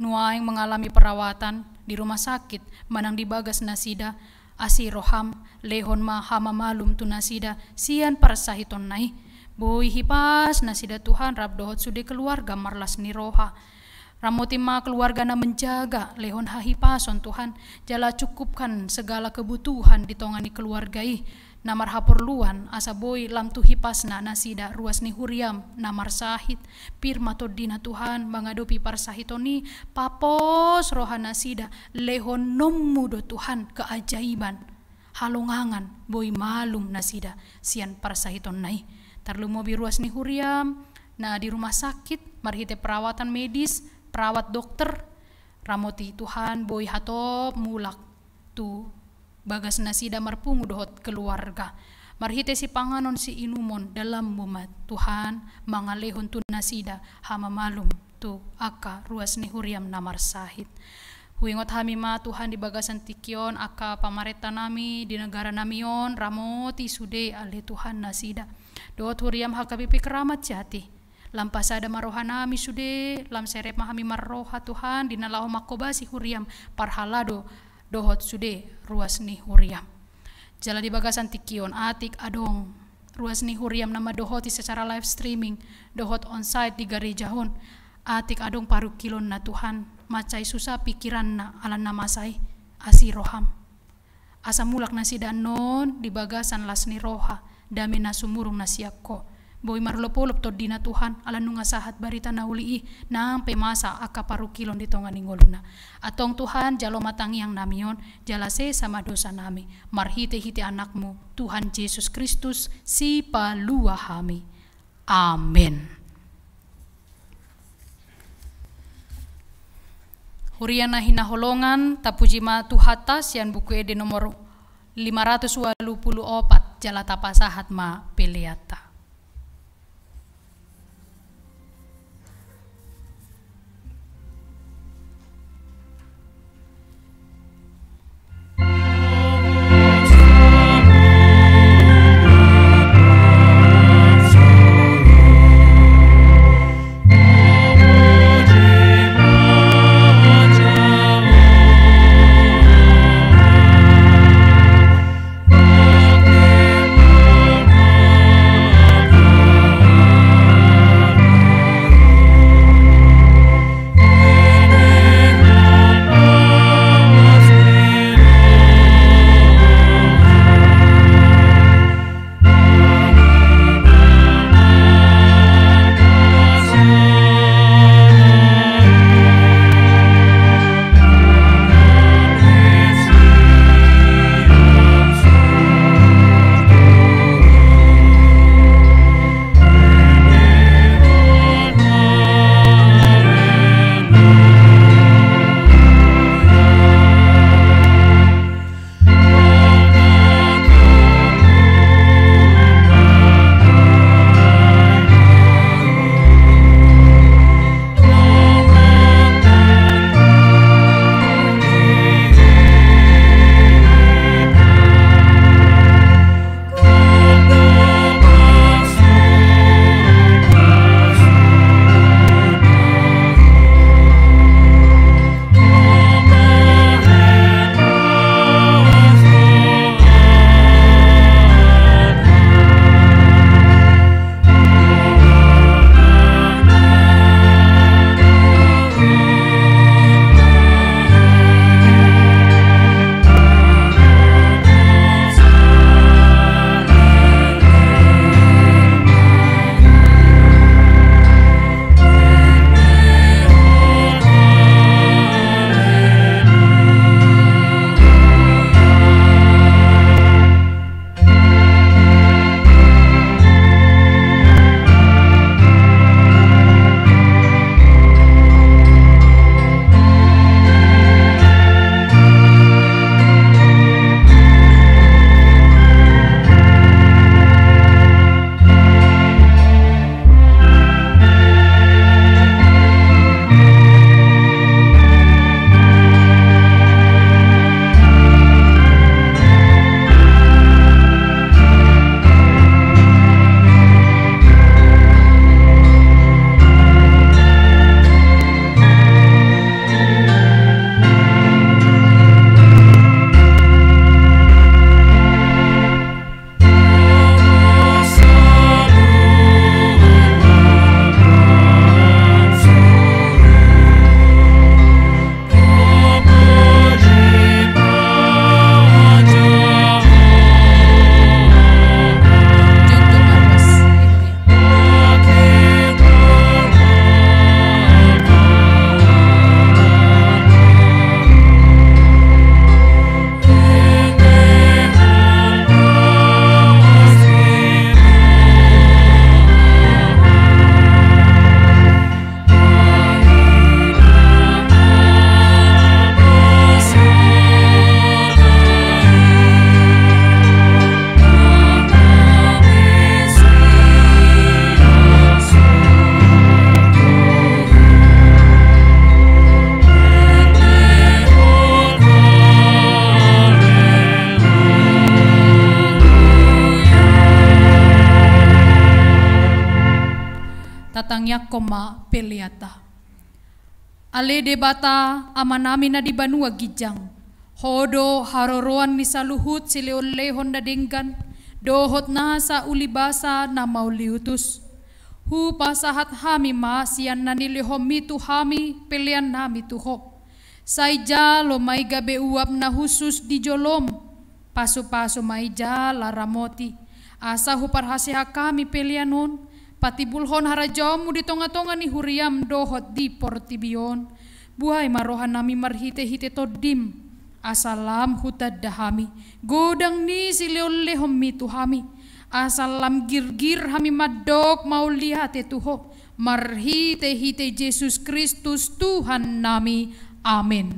nuaeng mangalami perawatan di rumah sakit, manang di bagas nasida, asi roham, lehon ma hamamalum tu nasida sian parsahitonna i. Boi hipas nasida Tuhan rap dohot sude keluarga marlas ni roha. Ramoti ma keluarga na menjaga, lehon hahipason Tuhan, jala cukupkan segala kebutuhan di tonga ni keluarga i na marhaporluan, asa boi lam tu hipasna nasida ruas ni huriam na marsahit. Pir ma tondina Tuhan mangadopi parsahiton i, papos roha nasida, lehononmu do Tuhan keajaiban, halongangan, boi malum nasida sian parsahitonna i. Tarlumobi ruas ni huriam na di rumah sakit, marhite perawatan medis, perawat dokter, ramoti Tuhan boi hatop mulak tu bagas nasida marpungu dohot keluarga. Marhite sipanganon siinumon dalanmu ma Tuhan mangalehon tu nasida hamamalum tu angka ruas ni huriam na marsahit. Huingot hami ma Tuhan di bagasan tingki on angka pamarenta nami di negara nami on, ramoti sude ale Tuhan nasida. Dohot huriam H K B P Keramat Jati. Lam pasada ma roha nami sude, lam serep ma hami marroha Tuhan, di na laho mangkobasi huriam parhalado dohot sude ruas ni huriam. Jala di bagasan tingki on atik adong ruas ni huriam na mandohoti secara live streaming dohot onsite di gareja on, atik adong parungkilonna Tuhan, mansai susa pikiranna ala na masa i, asi roham. Asa mulak nasida annon di bagasan las ni roha, dame na sumurung na sian Ho. Boi marolopolop tondina Tuhan, ala nunga sahat barita na uli i, nang pe masa angka parungkilon di tonga ni ngoluna. Antong Tuhan, jalo ma tangiang nami on, jala sesa ma dosa nami, marhitehite Anakmu, Tuhan Jesus Kristus, Sipalua hami. Amen. Huria na hinaholongan, tapuji ma Tuhanta sian Buku Ende nomor lima ratus walu pulu opat, jala tapasahat ma peleanta. Tatangiangkon ma peleanta. Ale Debata, Amanami na di banua ginjang, Ho do haroroan ni saluhut silehonlehon na denggan dohot nasa ulibasa na mauliutus. Hupasahat hami ma sian na nilehonMi tu hami peleannami tu Ho. Sai jalo ma i gabe uap na hushus di joloM. Pasupasu ma i jala ramoti, asa huparhaseang hami pelean on, patimbulhon harajaonMu di tongatonga ni huriaM dohot di portibi on. Buhai ma rohanami marhitehite TondiM, asa lam hutanda hami godang ni silehonlehonMi tu hami, asa lam girgir hami mandok mauliate tu Ho, marhitehite Jesus Kristus Tuhannami. Amen.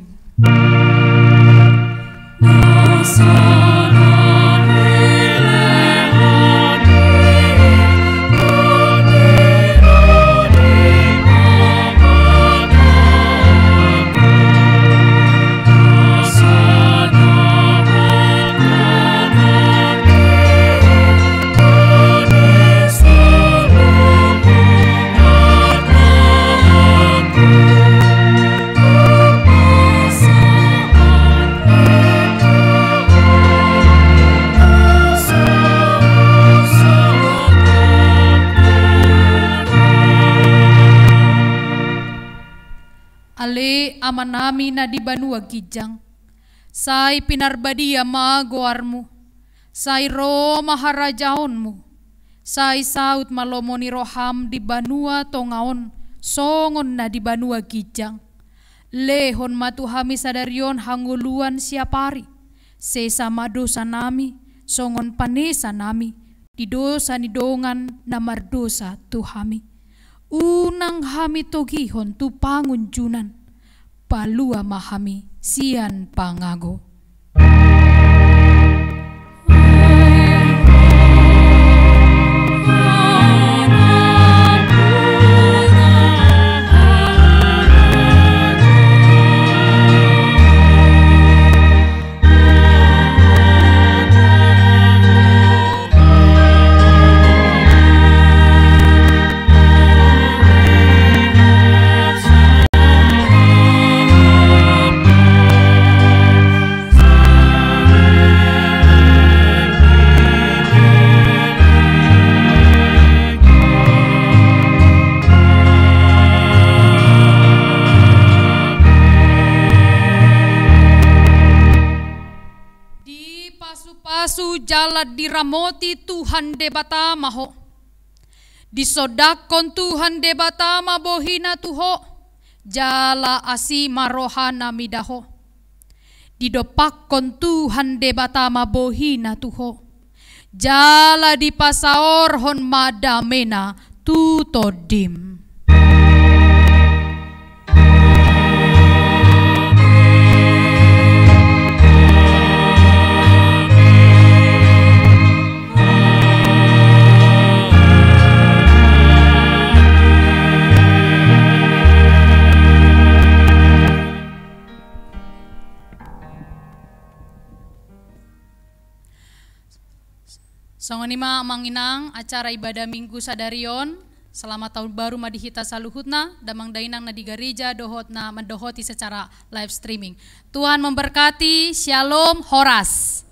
Ale Amanami na di banua ginjang, sai pinarbadia ma goarMu, sai ro ma harajaonMu, sai saut ma lomo ni rohaM di banua tonga on songon na di banua ginjang. Lehon ma tu hami sadari on hangoluan siapari, sesa ma dosanami, songon panesanami di dosa ni dongan na mardosa tu hami. Unang hami togihon tu pangunjunan, palua ma hami sian pangago. Dipasupasu jala diramoti Tuhan Debata ma ho. Disondangkon Tuhan Debata ma bohiNa tu ho, jala asi ma rohaNa mida ho. Didompakkon Tuhan Debata ma bohiNa tu ho, jala dipasaorhon ma dameNa tu tondim. Songon i ma amang inang acara ibadah Minggu sadari on. Selamat tahun baru ma di hita saluhutna, damang dainang na di gareja dohot na mandohoti secara live streaming. Tuhan memberkati, Shalom, horas.